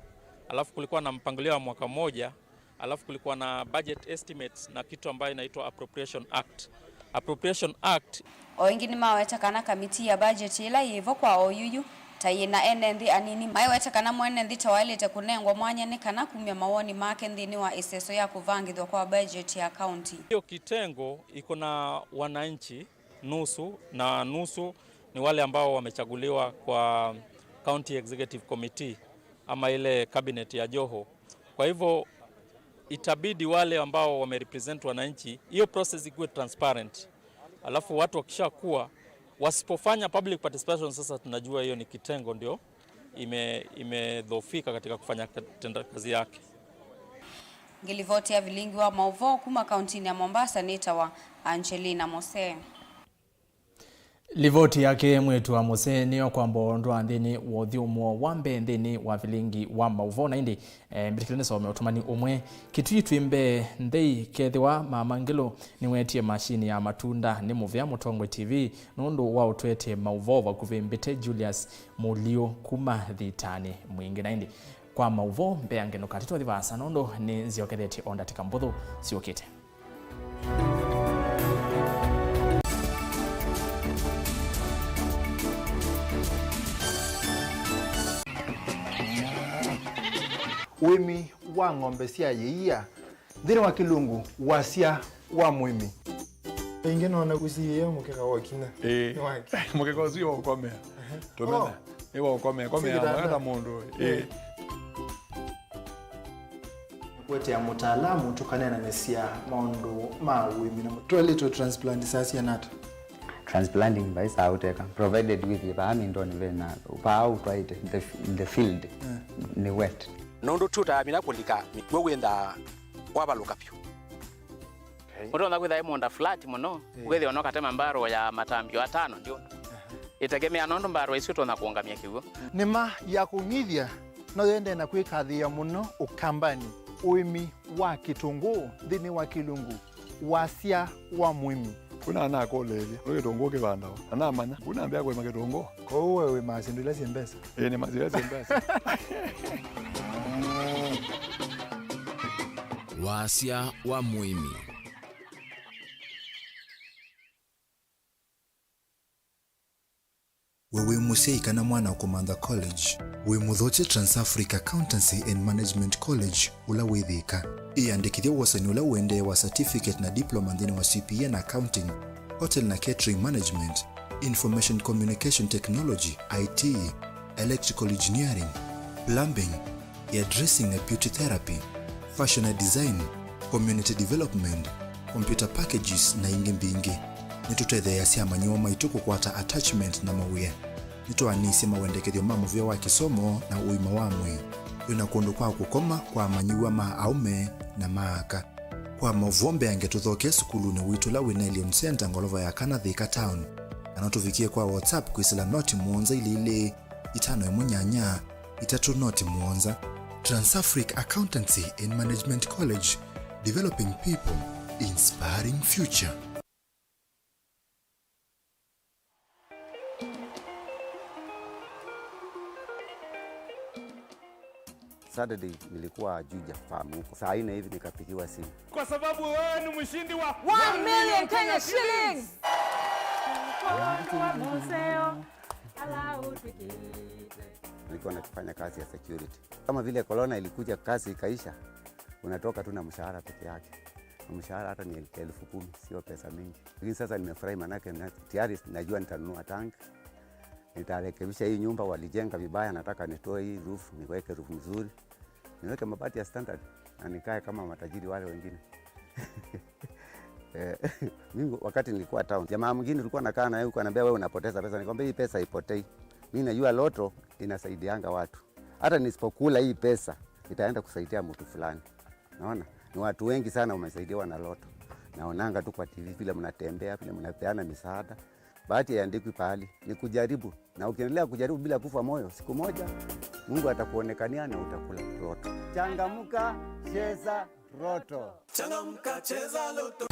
alafu kulikuwa na mpangilio wa mwaka mmoja, alafu kulikuwa na budget estimates na kitu ambayo inaitwa Appropriation Act. Appropriation Act. O ĩngĩ nĩmaweta kana kamiti ya budget ĩla yĩvo kwa oyuyu ta yĩna ene nthĩ anini. Maiweta kana mwene nthĩ ta waĩlĩte kũnengwa mwanya nĩ kana kumya mawoni make nthĩnĩ wa ĩseso ya kũvangĩthwa kwa budget ya county. Hiyo kitengo iko na wananchi nusu na nusu ni wale ambao wamechaguliwa kwa County Executive Committee ama ile cabinet ya Joho. Kwa hivyo itabidi wale ambao wamerepresent wananchi, hiyo process ikuwe transparent. Alafu watu wakishakuwa, wasipofanya public participation, sasa tunajua hiyo ni kitengo ndio ime- imedhoofika katika kufanya ka- tenda kazi yake. Ngilivoti ya vilingi wa mauvoo kuma kauntinĩ ya Mombasa nĩtawa Angelina Mose. Livoti yake mwĩĩtu wa Mose nĩyo kwamba ũndũ wa nthĩnĩ wa ũthyũmũo wa mbee nthĩnĩ wa vilingi wa mauvoo. Na ĩndĩ, eh, mbĩtĩkĩle nĩsome ũtũmani ũmwe. Kitui twĩ mbee nthei kethĩwa Mama Ngilu nĩwetie mashini ya matunda nĩ mũvea Mũtongoi T V nũndũ wa ũtwetee mauvoo vakuvĩ mbĩte Julius Mũliũ kuma thitanĩ mwingĩ. Na ĩndĩ kwa mauvoo mbeange nũkatĩ twathi vaasa nũndũ nĩ nzyokethetye o ndatĩka mbũthũ syũkĩte. Ũĩmi wa ng'ombe sya yĩia nthĩnĩ wa kĩlungu wasya wa mũĩmi. Ĩngĩ nona ũsiĩĩa mũkeka wa ũkinya. Ĩĩ. Nĩ wake. Mũkeka ũsu wa ũkomea. Tũmena. Oh. Nĩ wa ũkomea. Komea. Sikitanda. Wenda mũndũ. Ĩĩ. Ĩĩ. Kũetea mũtaalamu tũkaneenanĩsya maũndũ ma ũĩmi na twaĩlĩtwe transplant saa siana ata? Transplanting vai saa ũteka, provided with vaa mindoni vena vaa ũtwaĩte the, the field. Mm. Nĩ wet. Nũndũ tũtaamina kũlika mĩkw'ũ wĩnthaa wavalũka vyũ. Okay. Ũtonya kwĩtha ĩ mũũnda flat mũno, eh, ũkethĩa no katema mbarũ ya matambio atano ndio. Aha. Ĩtegemea nũndũ mbarũ isu ũtonya kũũngamya kĩw'ũ. Nĩma ya kũng'ithya no yendee na kwĩkathĩĩa mũno Ũkambanĩ, ũĩmi wa kĩtũngũũ nthĩnĩ wa kĩlungu wasya wa mũĩmi. Kuna anakũlĩĩlya, nĩ kĩtũngũũ kĩvandawa? Na namanya, kuna ambĩa kũĩma kĩtũngũũ. Kwoou we wĩmaa syĩndũ ila syĩ mbesa? Ĩĩ, nĩmaa ila syĩ mbesa. Wasya wa mũĩmi. We wĩ mũsyai kana mwana ũkũmantha college? Wĩ mũthokye Trans-Africa Accountancy and Management College ũla wĩ Thika. Ĩyandĩkĩthye wosani ũla ũendee wa certificate na diploma nthĩnĩ wa C P A na accounting, hotel na catering management, information communication technology, I T, electrical engineering, plumbing, hairdressing na beauty therapy, fashion na design, community development, computer packages na ingĩ mbingĩ. Nĩtũtetheeasya amanyĩw'a maitũ kũkwata attachment na mawĩa. Nĩtũanĩsye mawendekethyo ma mũvĩa wa kĩsomo na ũima wa mwĩĩ. Twĩ na kũndũ kwa kũkoma kwa amanyĩw'a ma aũme na ma aka. Kwa maũvoo mbeange tũthokee sukulunĩ witũ ũla wĩ Nelion Center, ngolova ya kana, Thika Town. Kana ũtũvikĩe kwa WhatsApp kwĩsĩla noti mũonza ilĩ ilĩ itano ĩmwe nyanya itatũ noti mũonza. Trans-Africa Accountancy and Management College, developing people, inspiring future. Saturday nilikuwa Juja farm huko. Saa nne hivi nikapigiwa simu. Kwa sababu wewe ni mshindi wa one million Kenya shillings. Mkono wa museo, ala utukiite. Nilikuwa nakifanya kazi ya security. Kama vile corona ilikuja, kazi ikaisha, unatoka tu na mshahara peke yake. Na mshahara hata ni elfu kumi, sio pesa mingi. Lakini sasa nimefurahi, manake na, tayari najua nitanunua tank. Nitarekebisha hii nyumba walijenga vibaya, nataka nitoe hii roof, niweke roof mzuri. Niweke mabati ya standard na nikae kama matajiri wale wengine. Eh, mimi wakati nilikuwa town, jamaa mwingine tulikuwa nakaa naye huko, ananiambia, "Wewe unapoteza pesa." Nikamwambia, "Hii pesa haipotei. Mimi najua loto inasaidianga watu. Hata nisipokula hii pesa, itaenda kusaidia mtu fulani." Naona ni watu wengi sana wamesaidiwa na loto. Naonanga tu kwa T V vile mnatembea, vile mnapeana misaada. Bahati haiandikwi pahali, ni kujaribu. Na ukiendelea kujaribu bila kufa moyo, siku moja Mungu atakuonekania na utakula loto. Changamka, cheza Roto. Changamka, cheza Loto.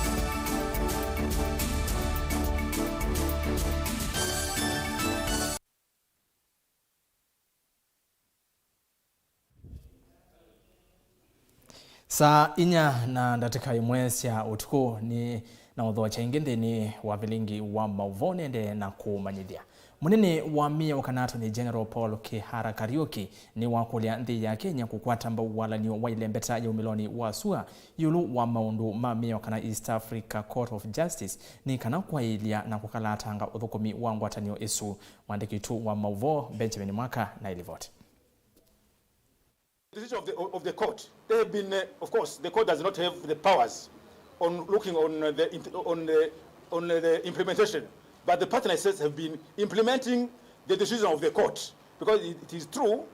Saa inya na ndatĩka ĩmwe sya ũtukũ nĩ na ũthokya ĩngĩ nthĩnĩ wa vilingi wa maũvoo nĩendee na kũmanyĩthya. Mũnene wa mĩao kana Attorney General Paul Kihara Kariuki nĩwakũlya nthĩ ya Kenya kũkwata mbau walany'o wa ĩlembeta ya umĩlonĩ wa sua ĩũlũ wa maũndũ ma mĩao kana East Africa Court of Justice nĩ kana kwaĩlya na kũkalatanga ũthũkũmi wa ngwatanĩo ĩsu. Mwandĩki witũ wa maũvoo Benjamin Mwaka na ĩlivoti. Decision of the, of the court. They have been, uh, of course, the court does not have the powers on looking on, uh, the int-, on the, on, uh, the implementation, but the partner states have been implementing the decision of the court, because it, it is true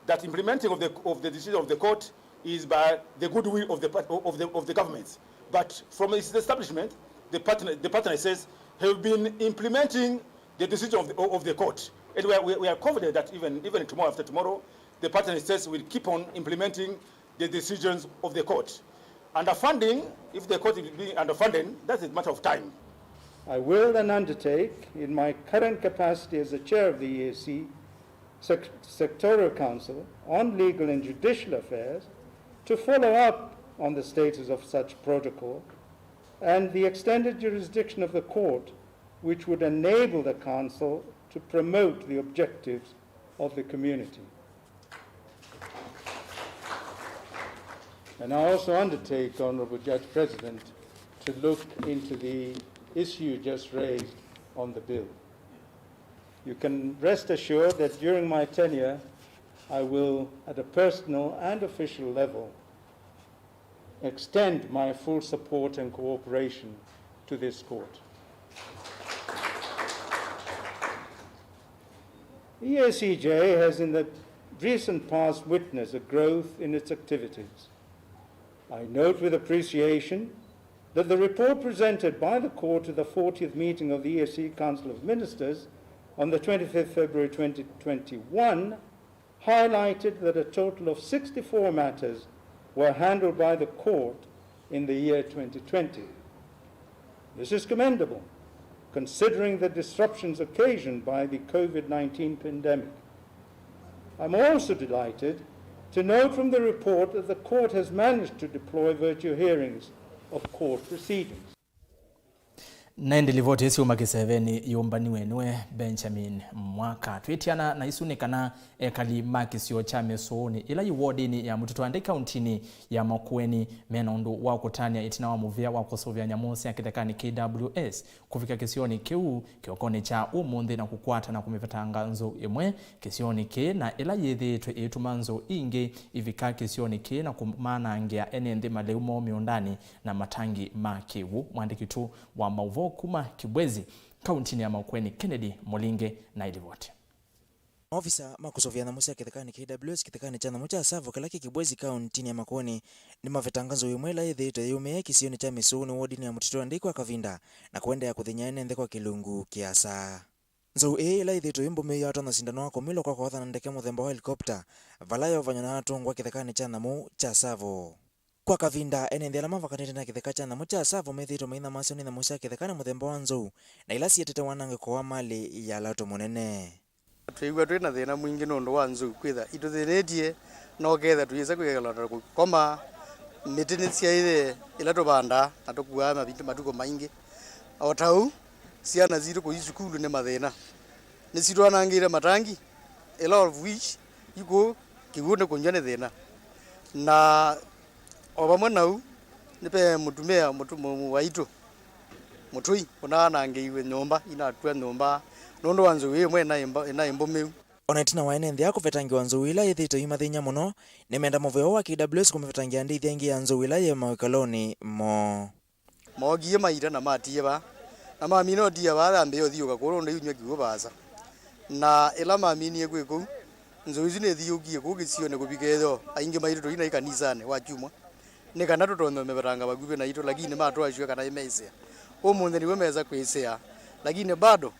that implementing of the, of the decision of the court is by the goodwill of the part-, of the, of the governments. But from its establishment, the partner, the partner states have been implementing the decision of the, of the court, and we are, we, we are confident that even, even tomorrow, after tomorrow, the partner states will keep on implementing the decisions of the court. Underfunding, if the court is being underfunded, that is a matter of time. I will then undertake, in my current capacity as the chair of the E A C Sec-, Sectorial Council on Legal and Judicial Affairs, to follow up on the status of such protocol and the extended jurisdiction of the court, which would enable the council to promote the objectives of the community. And I also undertake, Honorable Judge President, to look into the issue just raised on the bill. You can rest assured that during my tenure, I will, at a personal and official level, extend my full support and cooperation to this court. E A C J has in the recent past witnessed a growth in its activities. I note with appreciation that the report presented by the court to the fortieth meeting of the E A C Council of Ministers on the twenty-fifth February twenty twenty-one highlighted that a total of sixty-four matters were handled by the court in the year twenty twenty. This is commendable, considering the disruptions occasioned by the COVID nineteen pandemic. I'm also delighted to note from the report that the court has managed to deploy virtual hearings of court proceedings. Na ĩndĩ livoti ĩsyuma kĩsevenĩ yũmbaniwe nĩwe Benjamin Mwaka. Twĩtiana na isu nĩ kana ekali ma kĩsio kya Mĩsũũnĩ ĩla yĩ wodinĩ ya Mũtitũ wa Ndei kauntinĩ ya Makueni mena ũndũ wa kũtany'a ĩtina wa mũvĩa wa kũsũvĩa nyamũ sya kĩthekanĩ K W S kũvika kĩsionĩ kĩu kĩokonĩ kya ũmũnthĩ na kũkwata na kũmĩvetanga nzou ĩmwe kĩsionĩ kĩĩ na ĩla yĩthĩĩtwe ĩituma nzou ingĩ ivika kĩsionĩ kĩĩ na kũmanangĩa ene nthĩ malĩu moo mĩũndanĩ na matangi ma kĩw'ũ. Mwandĩki witũ wa maũvoo kuma Kibwezi, kauntinĩ ya Makueni, Kennedy Mũlinge na ĩlivoti. Maovisa ma kũsũvĩa nyamũ sya kĩthekanĩ K W S kĩthekanĩ kya nyamũ kya Tsavo kĩla kĩ Kibwezi kauntinĩ ya Makueni nĩmavetanga nzou ĩmwe ĩla yĩthĩĩtwe yĩũmĩe kĩsionĩ kya Mĩsũũnĩ wodinĩ ya Mũtitũ wa Ndei kwa kavinda na kũendeea kũthĩny'a ene nthĩ kwa kĩlungu kĩasa. Nzou ĩĩ ĩla yĩthĩĩtwe ĩ mbũmĩu yatonya sindano wa kũmilwa kwa kũothana ndeke mũthemba wa helikopta vala yovanywa na yatũngwa kĩthekanĩ kya nyamũ kya Tsavo. Kwa kavinda, ene nthĩ ala mavakanĩte na kĩtheka kya nyamũ kya Tsavo methĩĩtwe maithamasya nĩ nyamũ sya kĩthekanĩ mũthemba wa nzou na ila sietete wanangĩko wa malĩ ya lato mũnene. Twĩw'a twĩ na thĩna mwingĩ nũndũ wa nzou kwĩtha itũthĩnĩtye, na ũketha tũyĩsa kwĩkala na kũkoma, mĩtĩ nĩsyaĩe ĩla tũvandaa na tũkuaa mavinda matukũ maingĩ. O ta ũu, syana sitũ kũthi sukulu nĩ mathĩna. Nĩsitwanangĩte matangi, a lot of which ikũũ kĩw'ũ nĩ kũnyw'a nĩ thĩna. Na o vamwe na ũu, nĩ ve mũtumĩa mũtu-, mũ-, mũ-, waitũ mũtũi ũnaanangĩiwe nyũmba, inatw'a nyũmba nũndũ wa nzou ĩmwe ĩnaĩ mba-, ĩnaĩ mbũmĩu. O na ĩtina wa ene nthĩ aa kũvetangĩwa nzou ila yĩthĩĩtwe imathĩny'a mũno, nĩmenda mũvĩa ũũ wa K W S kũmĩvetangĩa ndĩthya ĩngĩ ya nzou ĩla yĩ mawĩkalonĩ moo. Mookie maita na matiie vaa, na mamina ũtia vaa yambĩĩa ũthiũũka kũũ nũndũ iunyw'a kĩw'ũ vaasa. Na ĩla maminie kwĩ kũu, nzou isu nĩthiũũkie kũu kĩsionĩ kũvika ethĩwa aingĩ maitũ tũi naĩ kanisanĩ wa kyumwa. Nĩ kana tũtonye ũmĩvetanga vakuvĩ naitũ, lakini matwasw'a kana ĩmeĩsĩa. Ũmũnthĩ nĩw'o mesa kwĩsĩa, lakini bado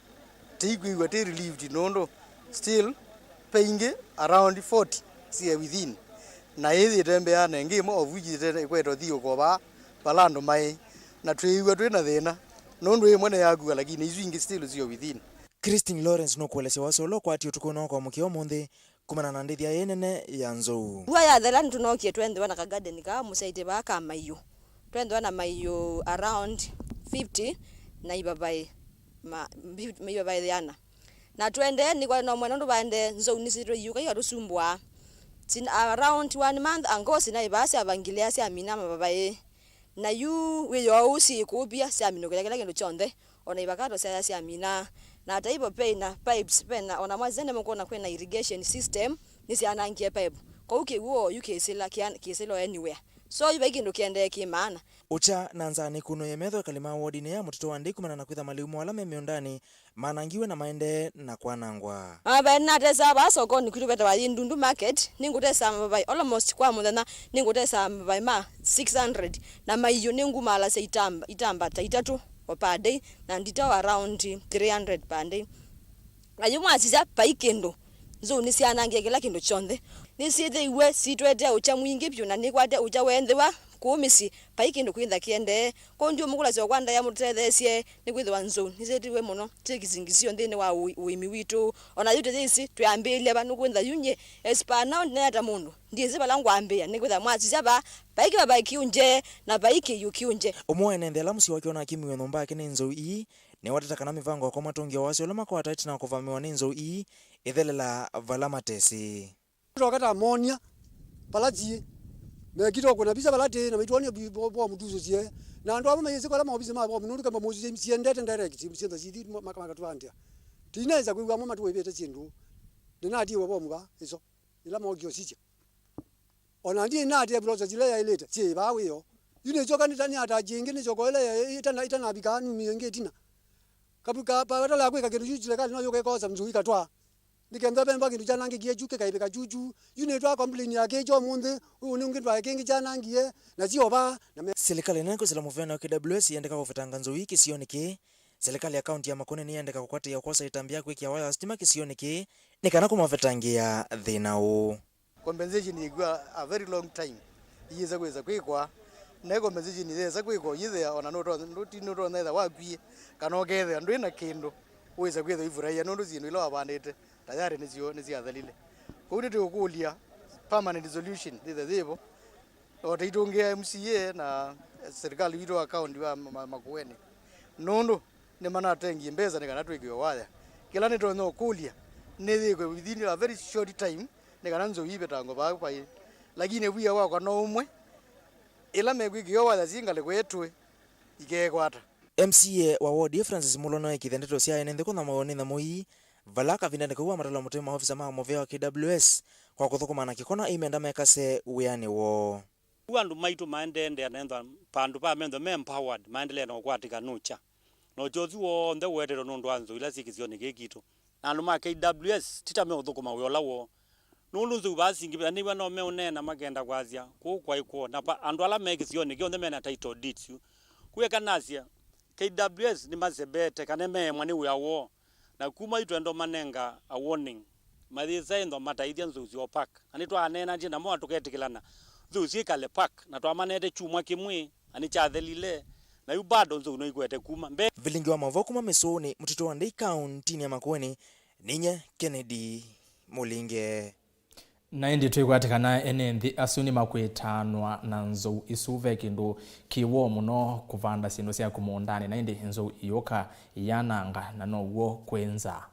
tĩikwĩw'a tĩ relieved nũndũ still ve ingĩ around forty syĩ within, na ĩĩ yĩtembeaa na ĩngĩ ĩmwe of which ĩte-, ĩkwete ũthiũũko vaa vala andũ maĩ, na twĩĩw'a twĩ na thĩna nũndũ ĩmwe nĩyakua, lakini isu ingĩ still syĩ within. Christine Lawrence nũkũelesya wasya ũla ũkwatie ũtukũnĩ wa kwamũkĩa ũmũnthĩ kumana na ndĩthya ĩĩ nene ya nzou. Mbua yathela, nĩtũnookie tweenthĩwa na ka garden kaa mũsyaĩtye vaa ka maiũ. Tweenthĩwa na maiũ around fifty na ivavaĩ ma-, mbi-, ivavaĩ yĩana. Na tũendee nĩkwatĩ no mwena ũndũ vaendee, nzou nĩsyĩtwe iũka ikatũsumbũa. Sin-, around one month ago sinaĩ vaa syavangilĩa syamina mavavaĩ. Na yu wĩoo ũũ syĩkũvya syaminũkĩlya kĩla kĩndũ kyonthe, o na ivakato syaya syamina. Na ata ivo, pei na pipes, pena, o na mwasisya nĩmũkwona kwĩ na irrigation system, nĩsyanangie pipe. Kwoou kĩw'ũ o yu kĩsĩla, kĩa-, kĩsĩla o anywhere. So yu vai kĩndũ kĩendee kĩ maana. Ũkya na nzaa nĩkunũie metho ekali ma wodinĩ ya Mũtitũ wa Ndei kumana na kwĩtha malĩu moo ala me mĩũndanĩ manangiwe na maendee na kwanangwa. Mavavaĩ nĩnatesaa vaa sokonĩ kwitũ vetawa Yindundu Market, nĩngũtesaa mavavaĩ almost kwa mũthenya, nĩngũtesaa mavavaĩ ma six hundred, na maiũ nĩngumaalasya itamba, itamba ta itatũ o per day, na nditao around three hundred per day. Na yu mwasisya, vai kĩndũ, nzou nĩsyanangie kĩla kĩndũ kyonthe. Nĩsyĩthĩiwe sitwetee ũkya mwingĩ vyũ, na nĩkwate ũkya weethĩwa kũũ mĩsyĩ, vai kĩndũ kwĩtha kĩendee. Kwoou ndiũmũkũlasya o kwa ndaĩa mũtũtetheesye, nĩkwĩthĩwa nzou nĩsyĩtiwe mũno syĩ kĩsingisio nthĩnĩ wa ũi-, ũĩmi witũ. O na yu tũyĩsĩ twĩambĩĩlya va, nũkwĩtha yu nyie as per now ndineta mũndũ, ndyĩsĩ vala ngwambĩĩa, nĩkwĩthĩwa mwasisya vaa, vai kĩvavaĩ kĩũnje, na vai kĩiũ kĩũnje. Ũmwe wa ene nthĩ ala mũsyĩ wake ũnakimiwe nyũmba yake nĩ nzou ii, nĩwateta kana mĩvango ya kũmatũngĩa wasya ũla makwata ĩtina wa kũvamĩwa nĩ nzou ii ĩthelela vala matesĩ. Tũtoka tamonia vala tiĩ, mekita ũkũna visa vala tĩĩ, na maitwonia vi-, vo-, vomu tusũsye. Na andũ amwe mayĩsĩ kũla maovisi ma vomu, nũndũ kamba mũsũsye siendete direct, syĩntha sithi ma-, maka-, makatũandĩa. Tinesa kwĩw'a amwe matũĩvĩte syĩndũ. Ndĩnatiĩwe vomu va ĩso, ĩla mokie ũsisya. O na ndiĩ nĩnaatĩĩa process ĩla yaĩlĩte, syĩ vaa wĩoo. Yu nĩsyoka nĩta-, nĩataji ĩngĩ, nĩsyoka ĩla ya-, ĩtana-, ĩtanavika numie ĩngĩ ĩtina. Kavu ka, pa, vatala ya kwĩka kĩndũ yu, silikalĩ no yũke ĩkosa nzou ikatwaa. Nĩ kenda vemba kĩndũ kyanangĩkie kyu kĩkaĩvĩka kyukyu. Yu nĩtwa complain ya kĩĩ kya ũmũnthĩ, ũũ nĩ ũngĩ twae kĩngĩ kyanangie, na sio vaa, na me- Silikalĩ nene kwĩsĩla mũvĩanĩ wa K W S yendeka kũvetanga nzou ii kĩsionĩ kĩĩ. Silikalĩ ya kaunti ya Makueni nĩyendeka kũkwatĩĩa kwosa ĩtambya ya kwĩkĩa waya wa sitima kĩsionĩ kĩĩ nĩ kana kũmavetangĩa thĩna ũũ. Compensation yĩkw'a a very long time, iyĩsa kwĩsa kwĩkwa, na compensation yĩsa kwĩkwa yĩthĩa, ona nũtonya, nũti-, nũtonya ĩtha wakwie, kana ũkethĩa ndwĩ na kĩndũ, wĩsa kwĩthwa ivuraia, nũndũ syĩndũ ila wavandĩte tayarĩ nĩsyo nĩsyathelile. Kwoou nĩtũkũlya permanent solution yĩthĩa yĩvo, o ta itũngĩa M C A na serikali witũ wa kaunti wa Ma-, Ma-, Makueni, nũndũ nĩmanatengie mbesa nĩ kana twĩkĩwe waya. Kĩla nĩtonya ũkũlya nĩ yĩkwe within a very short time, nĩ kana nzou ivetangwe vaa vai. Lakini wia wakwa no ũmwe, ĩla mekwĩkĩwa waya syĩ ngalĩko ĩtwe ikekwata. M C A wa ward ĩĩ Francis Mulo nĩweekĩĩthya ndeto sya ene nthĩ kũthamaw'a nĩ nyamũ ii, vala kavindanĩ kau wamatala mũtĩ maovisa ma mũvĩa wa K W S kwa kũthũkũma na kĩko na aimenda mekase wĩanĩ woo. Yu andũ maitũ maendee na ethwa vandũ va methwe me empowered, maendelee na ũkwatĩka nũkya. Na ũkya ũsu w'onthe ũetetwe nũndũ wa nzou ila syĩ kĩsionĩ kĩĩ kitũ. Na andũ ma K W S ti ta meũthũkũma wĩa ũla woo. Nũndũ nzou vaa singĩvĩtha nĩw'a no meũneena makenda kwasya, kũũ kwaĩ kwoo. Na pa, andũ ala me kĩsionĩ kĩĩ onthe mena title deeds yu. Kũu eka nasya, K W S nĩmasembete kana meemwa nĩ wĩa woo. Na kuma yu twenda ũmanenga a warning, mayĩsa ĩthwa mataĩthya nzou syoo park. Na nĩtwaneenanie namo na tũketĩkĩlana nzou syĩkale park, na twamanete kyumwa kĩmwe, na nĩkyathelile, na yu bado nzou no ikwete kuma mbee. Vilingi wa maũvoo kuma Mĩsũnĩ, Mũtitũ wa Ndei, kaũntinĩ ya Makueni, ninyie Kennedy Mũlinge. Na ĩndĩ twĩkwatĩkana ene nthĩ asu nĩmakwĩtaanwa na nzou isu, ve kĩndũ kĩ woo mũno kũvanda syĩndũ syaku mũũndanĩ, na ĩndĩ nzou iyũka iyananga, na now'o kwĩ nza.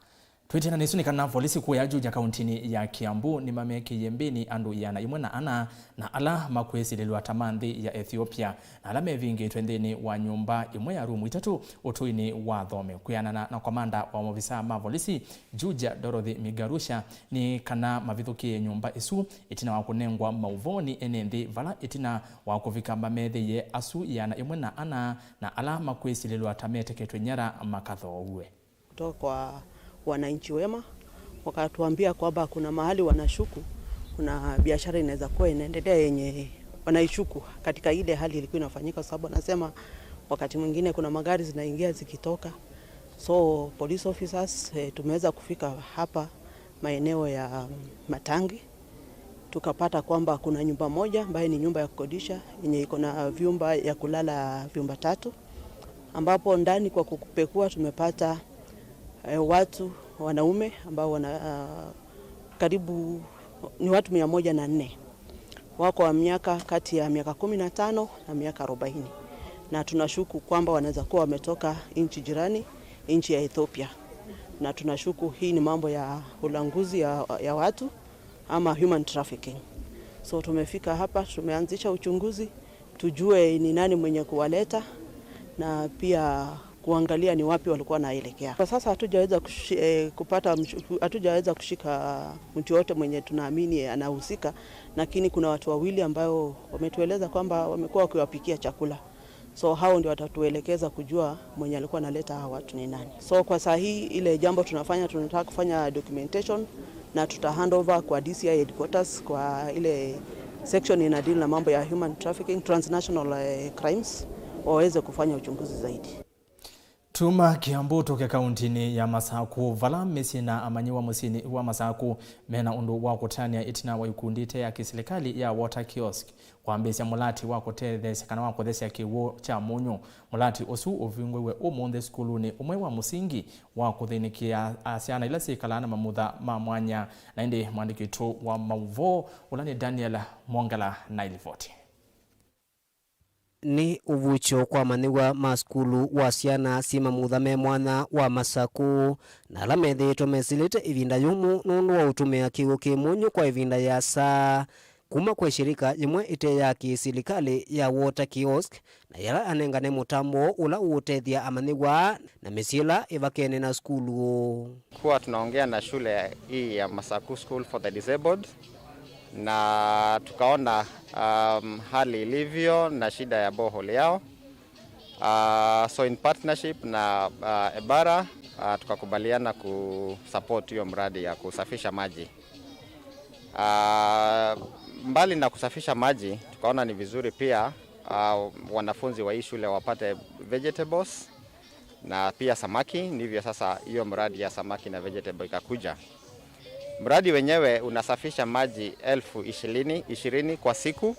Twĩtĩana nĩsu nĩ kana volisi kũya Juja kauntinĩ ya Kiambu nĩmamekĩie mbĩni andũ ĩana ĩmwe na ana, na ala makwĩsilĩlw'a ta ma nthĩ ya Ethiopia, na ala mevingĩtwe nthĩnĩ wa nyũmba ĩmwe ya rumu itatũ ũtũinĩ wa Thome. Kwĩanana na komanda wa maovisa ma volisi, Juja Dorothy Migarusha, nĩ kana mavithũkĩe nyũmba ĩsu ĩtina wa kũnengwa maũvoo nĩ ene nthĩ, vala ĩtina wa kũvika mameethĩie asu ĩana ĩmwe na ana na ala makwĩsilĩlw'a ta meteketwe nyara makathooue. Kutoka kwa wananchi wema, wakatuambia kwamba kuna mahali wanashuku kuna biashara inaweza kuwa inaendelea yenye Wanaishuku katika ile hali ilikuwa inafanyika, kwa sababu anasema wakati mwingine kuna magari zinaingia zikitoka. So police officers, eh, tumeweza kufika hapa maeneo ya, mm, Matangi, tukapata kwamba kuna nyumba moja ambayo ni nyumba ya kukodisha yenye iko na vyumba ya kulala vyumba tatu, ambapo ndani kwa kupekua tumepata, eh, watu wanaume ambao wana, ah, karibu ni watu mia moja na nne, wako wa miaka kati ya miaka kumi na tano na miaka arobaini, na tunashuku kwamba wanaweza kuwa wametoka nchi jirani, nchi ya Ethiopia, na tunashuku hii ni mambo ya ulanguzi ya, ya watu ama human trafficking. So tumefika hapa, tumeanzisha uchunguzi, tujue ni nani mwenye kuwaleta na pia kuangalia ni wapi walikuwa wanaelekea. Kwa sasa hatujaweza kushi-, eh, kupata mshu-, hatujaweza kushika mtu yote mwenye tunaamini anahusika, lakini kuna watu wawili ambao wametueleza kwamba wamekuwa wakiwapikia chakula. So hao ndio watatuelekeza kujua mwenye alikuwa analeta hawa watu ni nani. So kwa saa hii ile jambo tunafanya, tunataka kufanya documentation na tuta hand over kwa D C I headquarters, kwa ile section ina deal na mambo ya human trafficking, transnational, eh, crimes, waweze kufanya uchunguzi zaidi. Tuma Kiambu tũke kauntinĩ ya Masaku, vala mĩsyĩ na amanyĩw'a mũsyĩnĩ wa Masaku mena ũndũ wa kũtanĩa ĩtina wa ikundi ite ya kĩsilikalĩ ya Water Kiosk kwambĩĩsya mũlati wa kũtetheesya kana wa kũthesya kĩw'ũ kya mũnyũ. Mũlati ũsu ũvingũiwe ũmũnthĩ sukulunĩ ũmwe wa mũsingi wa kũthĩnĩkĩa syana ila syĩkalaa na mamutha ma mwanya. Na ĩndĩ mwandĩki witũ wa maũvoo, ũla nĩ Daniel Mwongela, na ĩlivoti. Nĩ ũvukyũ kwa amanyĩw'a ma sukulu wa syana syĩ mamutha me mwanya wa Masaku, na ala methĩĩtwe mesĩlĩte ĩvinda yũmũ nũndũ wa ũtũmĩa kĩw'ũ kĩ mũnyũ kwa ĩvinda yĩasa. Kuma kwĩ shirika yĩmwe ĩte ya kĩsilikalĩ ya Water Kiosk, na yĩla anengane mũtambo ũla ũũtethya amanyĩw'a na mĩsyĩ ĩla ĩvakene na sukulu. Kuwa tunaongea na shule hii ya Masaku School for the Disabled, na tukaona, um, hali ilivyo na shida ya borehole yao. Uh, so in partnership na, uh, Ebara, uh, tukakubaliana kusupport hiyo mradi ya kusafisha maji. Ah, mbali na kusafisha maji, tukaona ni vizuri pia, ah, wanafunzi wa hii shule wapate vegetables na pia samaki. Ndivyo sasa hiyo mradi ya samaki na vegetable ikakuja. Mradi wenyewe unasafisha maji elfu ishirini, ishirini kwa siku,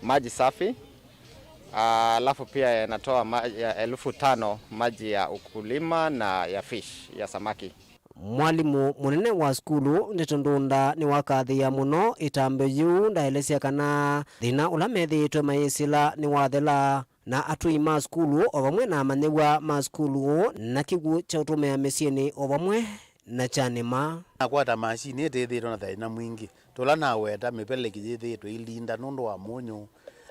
maji safi. Ah, alafu pia yanatoa ma-, ya elfu tano maji ya ukulima na ya fish, ya samaki. Mwalimũ mũnene wa sukulu, Ndeto Ndunda, nĩwakathĩĩa mũno ĩtambya yĩu. Ndaelesya kana thĩna ũla methĩĩtwe mayĩsĩla nĩwathela, na atũi ma sukulu o vamwe na amanyĩw'a ma sukulu na kĩw'ũ kya ũtũmĩa mĩsyĩnĩ o vamwe na kya nĩma. Nakwata mashini ĩtĩthĩĩtwe na thĩna mwingĩ. Tũla naweta, mĩveleki yĩthĩĩtwe ĩilinda nũndũ wa mũnyũ.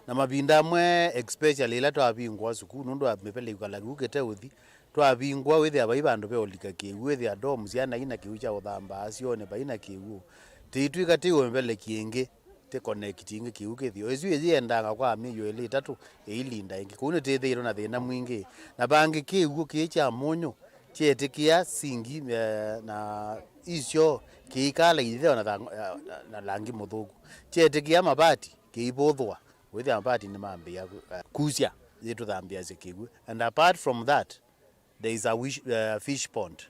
Na mavinda amwe, especially ĩla twavingũa sukulu, nũndũ wa mĩveleki kũkala kĩw'ũ kĩte ũthi, twavingũa, wĩthĩa vai vandũ ve ũlika kĩw'ũ, wĩthĩa dorm syana ina kĩw'ũ kya ũthambaa asyonĩ, vai na kĩw'ũ. Tĩitw'ĩka tĩiwe mĩveleki ĩngĩ, tĩ connect ĩngĩ kĩw'ũ kĩthi. O ĩsu ĩyĩendanga kwa myei ĩlĩ ĩtatũ, ĩilinda ĩngĩ. Kũu nĩtĩthĩĩtwe na thĩna mwingĩ. Na vangĩ kĩw'ũ kĩĩ kya mũnyũ, kyeetĩkĩa singi, eh, na isyo kĩikala itheo na thang-, na, na langi mũthũku. Kyeetĩkĩa mavati, kĩivũthũa. Wĩthĩa mavati nĩmambĩĩa ku-, eh, kusya, yĩtũthambĩasya kĩw'ũ. And apart from that, there is a wish, eh, fish pond.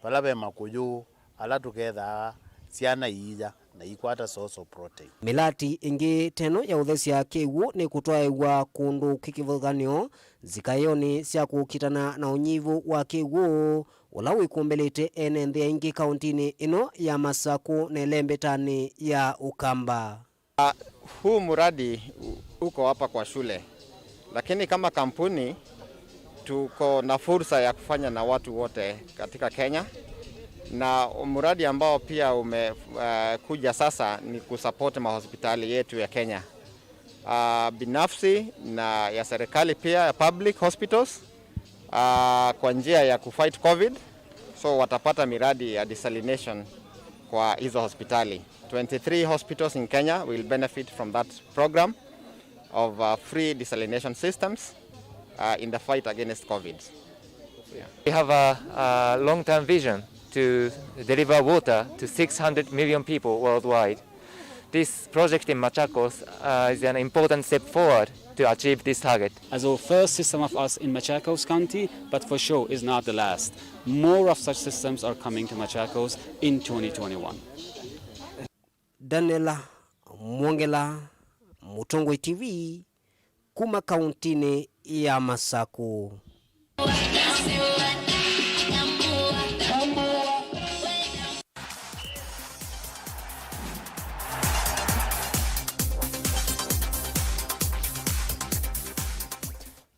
Vala ve makũyũ, ala tũkethaa syana iiya na ikwata source of protein. Mĩlati ĩngĩ teno ya ũthesya kĩw'ũ nĩ kũtwaĩwa kũndũ kwĩ kĩvathũkany'o nzikaĩonĩ sya kũkitana na ũnyivu wa kĩw'ũ ũla wĩkũmbĩlĩte ene nthĩ aingĩ kauntinĩ ĩno ya Masaku na ĩlembetanĩ ya Ũkamba. Ah, huu mradi u-, uko hapa kwa shule, lakini kama kampuni tuko na fursa ya kufanya na watu wote katika Kenya, na mradi ambao pia ume-, eh, kuja sasa ni kusupport mahospitali yetu ya Kenya, ah, binafsi na ya serikali pia, ya public hospitals, ah, kwa njia ya kufight covid. So watapata miradi ya desalination kwa hizo hospitali. Twenty-three hospitals in Kenya will benefit from that program of, uh, free desalination systems, uh, in the fight against covid. Yeah. We have a, a long-term vision to deliver water to six hundred million people worldwide. This project in Machakos, uh, is an important step forward to achieve this target. As our first system of us in Machakos County, but for sure is not the last. More of such systems are coming to Machakos in twenty twenty-one. Daniela Mwongela, Mũtongoi T V, kuma kauntinĩ ya Masaku.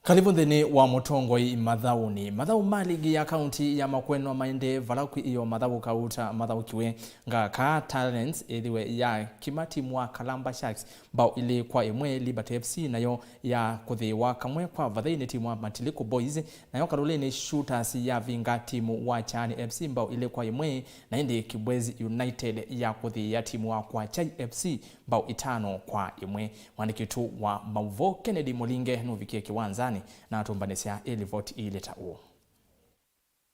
Kalĩvu nthĩnĩ wa Mũtongoi Mathaũnĩ. Mathaũ ma ligi ya kaunti ya Makueni no maendee vala kwĩ ĩoo mathaũ kauta mathaũkiwe. Ngaka Talents ĩthĩwe ya kima timu wa Kalamba Sharks mbao ilĩ kwa ĩmwe, Liberty F C nayo ya kũthĩĩwa kamwe kwa vathei nĩ timu wa Matiliku Boys, nayo Kaloleni Shooters yavinga timu wa Kyani F C mbao ilĩ kwa ĩmwe, na ĩndĩ Kibwezi United ya kũthĩĩa timu wa Kwachai F C mbao itano kwa ĩmwe. Mwandĩki witũ wa maũvoo Kennedy Mũlinge nũvikie kĩwanzanĩ na atũmbanĩsya ĩlivoti ĩilye ta ũũ.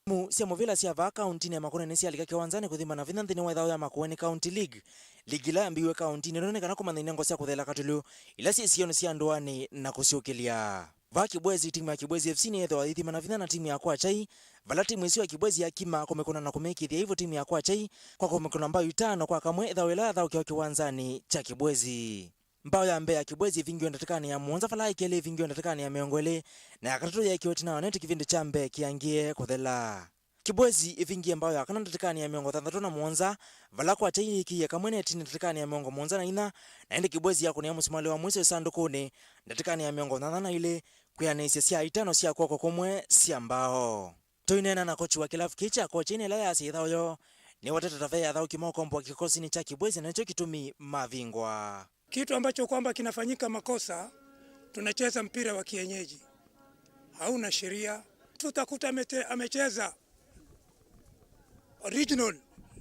Timu sya mũvĩla sya vaa kauntinĩ ya Makueni nĩsyalika kĩwanzanĩ kũthimana vinya nthĩnĩ wa ĩthaũ ya Makueni County League, ligi ĩla yambĩĩwe kauntinĩ ĩno nĩ kana kũmanya inengo sya kũthela katũlũ ila syĩ sionĩ sya ndũanĩ na kũsyũkĩlya. Vaa Kibwezi, timu ya Kibwezi F C nĩyĩthĩwa yĩthimana vinya na timu ya Kwachai, vala timu ĩsu ya Kibwezi yakima kũmĩkũna na kũmĩkĩthya ĩvu timu ya Kwachai kwa kũmĩkũna mbao itano kwa kamwe ĩthaũ ĩla yathaũkĩawa kĩwanzanĩ kya Kibwezi. Mbao ya mbee ya Kibwezi ĩvingiwe ndatĩkanĩ ya mũonza, vala ya kelĩ ĩvingiwe ndatĩkanĩ ya mĩongo ĩlĩ, na ya katatũ yeekiwe ĩtina wa neti kĩvĩndĩ kya mbee kĩangĩe kũthela. Kibwezi ĩvingie mbao ya kana ndatĩkanĩ ya mĩongo thanthatũ na mũonza, vala Kwachai yĩkĩie kamwe netinĩ ndatĩkanĩ ya mĩongo mũonza na inya, na ĩndĩ Kibwezi yakũnĩa mũsumalĩ wa mũisyo ĩsandũkũnĩ ndatĩkanĩ ya mĩongo nyanya na ilĩ, kwĩanĩsya syaa itano sya kw'oko kũmwe sya mbao. Tũineena na kochi wa kĩlavu kĩĩ kya Kwachai, ĩla yaasya ĩthaũ yoo nĩwatete ta ve athaũki ma ũkomboa kĩkosinĩ kya Kibwezi, na nĩkyo kĩtumi mavingwa. Kitu ambacho kwamba kinafanyika makosa, tunacheza mpira wa kienyeji. Hauna sheria. Tutakuta amete-, amecheza original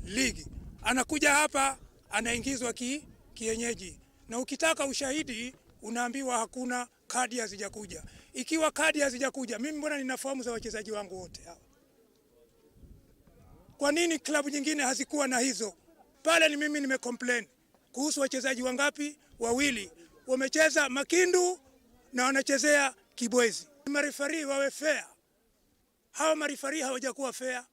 league. Anakuja hapa, anaingizwa ki-, kienyeji. Na ukitaka ushahidi, unaambiwa hakuna, kadi hazijakuja. Ikiwa kadi hazijakuja, mimi mbona nina fomu za wachezaji wangu wote hawa? Kwa nini klabu nyingine hazikuwa na hizo? Pale ni mimi nimecomplain kuhusu wachezaji wangapi? Wawili. Wamecheza Makindu na wanachezea Kibwezi. Marefari wawe fair. Hawa marefari hawajakuwa fair.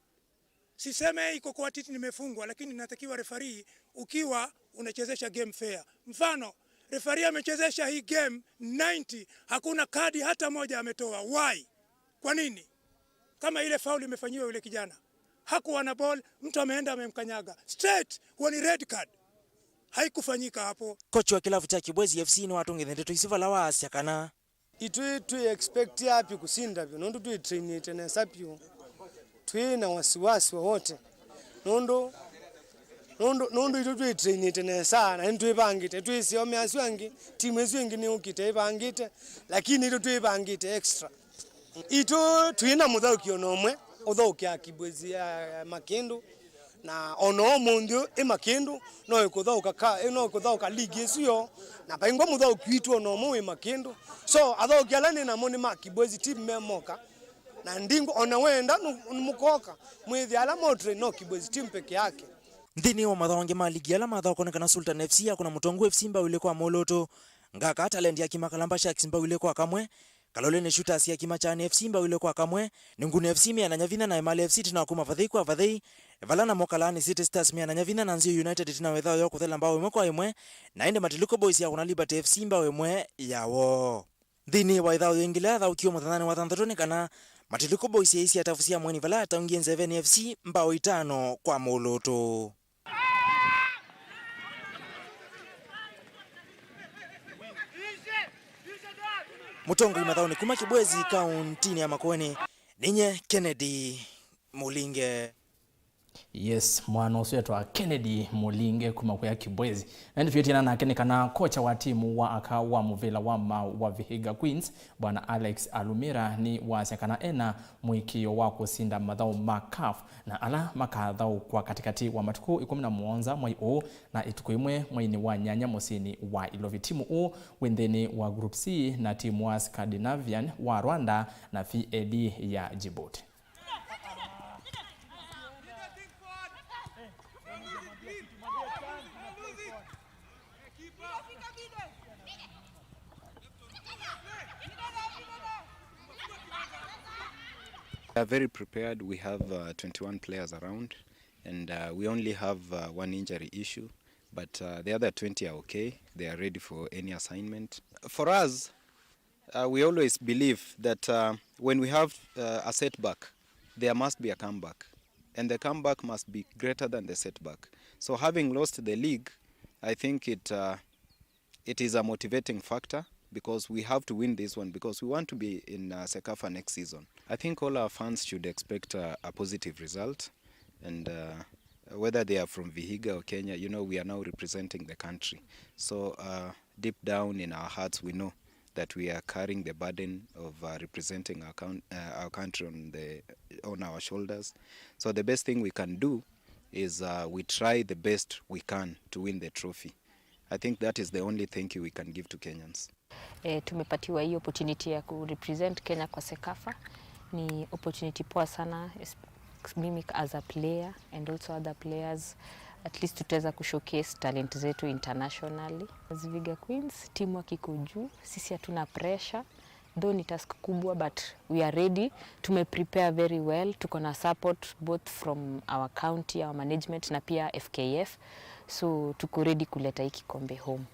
Siseme iko kwa titi nimefungwa, lakini natakiwa refari ukiwa unachezesha game fair. Mfano, refari amechezesha hii game ninety, hakuna kadi hata moja ametoa. Why? Kwa nini? Kama ile faul imefanyiwa yule kijana, hakuwa na ball, mtu ameenda amemkanyaga straight, huo ni red card. Haikufanyika hapo. Kochi wa kĩlavu kya Kibwezi F C nĩwatũngĩthye ndeto isu vala waasya kana, itwĩ twĩ expect vyũ kũsinda vyũ, nũndũ twĩ trainĩte nesa vyũ, twĩ na wasiwasi wowote, nũndũ, nũndũ, nũndũ itũ twĩ trainĩte nesa na nĩtwĩvangĩte, twĩsĩ ome asu angĩ, timu ĩsu ĩngĩ nĩyũkĩte ĩvangĩte, lakini itũ twĩvangĩte extra. Itũ twĩ na mũthaũki ona ũmwe ũthaũkĩaa Kibwezi ya, ya Makĩndũ, na ona ũmũnthĩ ũyũ ĩ Makĩndũ, no ĩkũthaũka ka, no ĩkũthaũka ligi ĩsu yoo, na vaingwa mũthaũki witũ ona ũmwe wĩ Makĩndũ. So athaũki ala nĩ namo nĩ ma Kibwezi team me moka, na ndingwa ona wenda nũ-, nũmũkoka, mwĩthĩa ala mo train no Kibwezi team peke yake. Nthĩnĩ wa mathaũ angĩ ma ligi ala mathaũkonekana, Sultan F C yakũna Mũtongu F C mbao ilĩ kwa mũlũtũ, Ngaka Talent yakima Kalamba Sharks mbao ilĩ kwa kamwe, Kaloleni Shooters yakima Kyani F C mbao ilĩ kwa kamwe, Nunguni F C meananya vinya na Emali F C ĩtina wa kuma vathei kwa vathei, vala namo Kalaani City Stars meananya vinya na Nzio United ĩtina wa ĩthaũ yoo kũthela mbao ĩmwe kwa ĩmwe, na ĩndĩ Matiliku Boys yakũna Liberty F C mbao ĩmwe ya woo. Nthĩnĩ wa ĩthaũ yĩngĩ ĩla yathaũkiwe mũthenyanĩ wa thanthatũ nĩ kana Matiliku Boys yaisye atavu sya mweni vala yataungie Nzeveni F C mbao itano kwa mũlũtũ. Mũtongoi mathaũnĩ kuma Kibwezi, kauntinĩ ya Makueni, ninye Kennedy Mũlinge. Yes, mwana ũsu etwa Kennedy Mũlinge kuma kũya Kibwezi. Na ĩndĩ twĩtĩana nake nĩ kana kocha wa timu wa aka wa mũvĩla wa maũ wa Vihiga Queens, Bwana Alex Alumira, nĩ wasya kana ena mũĩkĩĩo wa kũsinda mathaũ ma CAF na ala makathaũkwa katĩkatĩ wa matukũ ĩkũmi na mũonza mwei ũũ na ĩtukũ ĩmwe mweinĩ wa nyanya mũsyĩnĩ wa Ilovi. Timu ũũ wĩ nthĩnĩ wa Group C na timu wa Scandinavian wa Rwanda na V A D ya Djibouti. We are very prepared. We have uh, twenty-one players around, and uh, we only have uh, one injury issue, but uh, the other twenty are okay. They are ready for any assignment. For us, uh, we always believe that uh, when we have uh, a setback, there must be a comeback, and the comeback must be greater than the setback. So having lost the league, I think it uh, it is a motivating factor because we have to win this one because we want to be in uh, CECAFA next season. I think all our fans should expect uh, a positive result, and uh, whether they are from Vihiga or Kenya, you know, we are now representing the country. So uh, deep down in our hearts, we know that we are carrying the burden of uh, representing our, coun- uh, our country on the on our shoulders. So the best thing we can do is uh, we try the best we can to win the trophy. I think that is the only thank you we can give to Kenyans. E, tumepatiwa hii opportunity ya kurepresent Kenya kwa CECAFA. Ni opportunity poa sana, es- mimi as a player and also other players, at least tutaweza kushowcase talent zetu internationally. As Vihiga Queens, teamwork iko juu, sisi hatuna pressure. Though ni task kubwa, but we are ready. Tumeprepare very well, tuko na support both from our county, our management na pia F K F, so tuko ready kuleta hii kikombe home.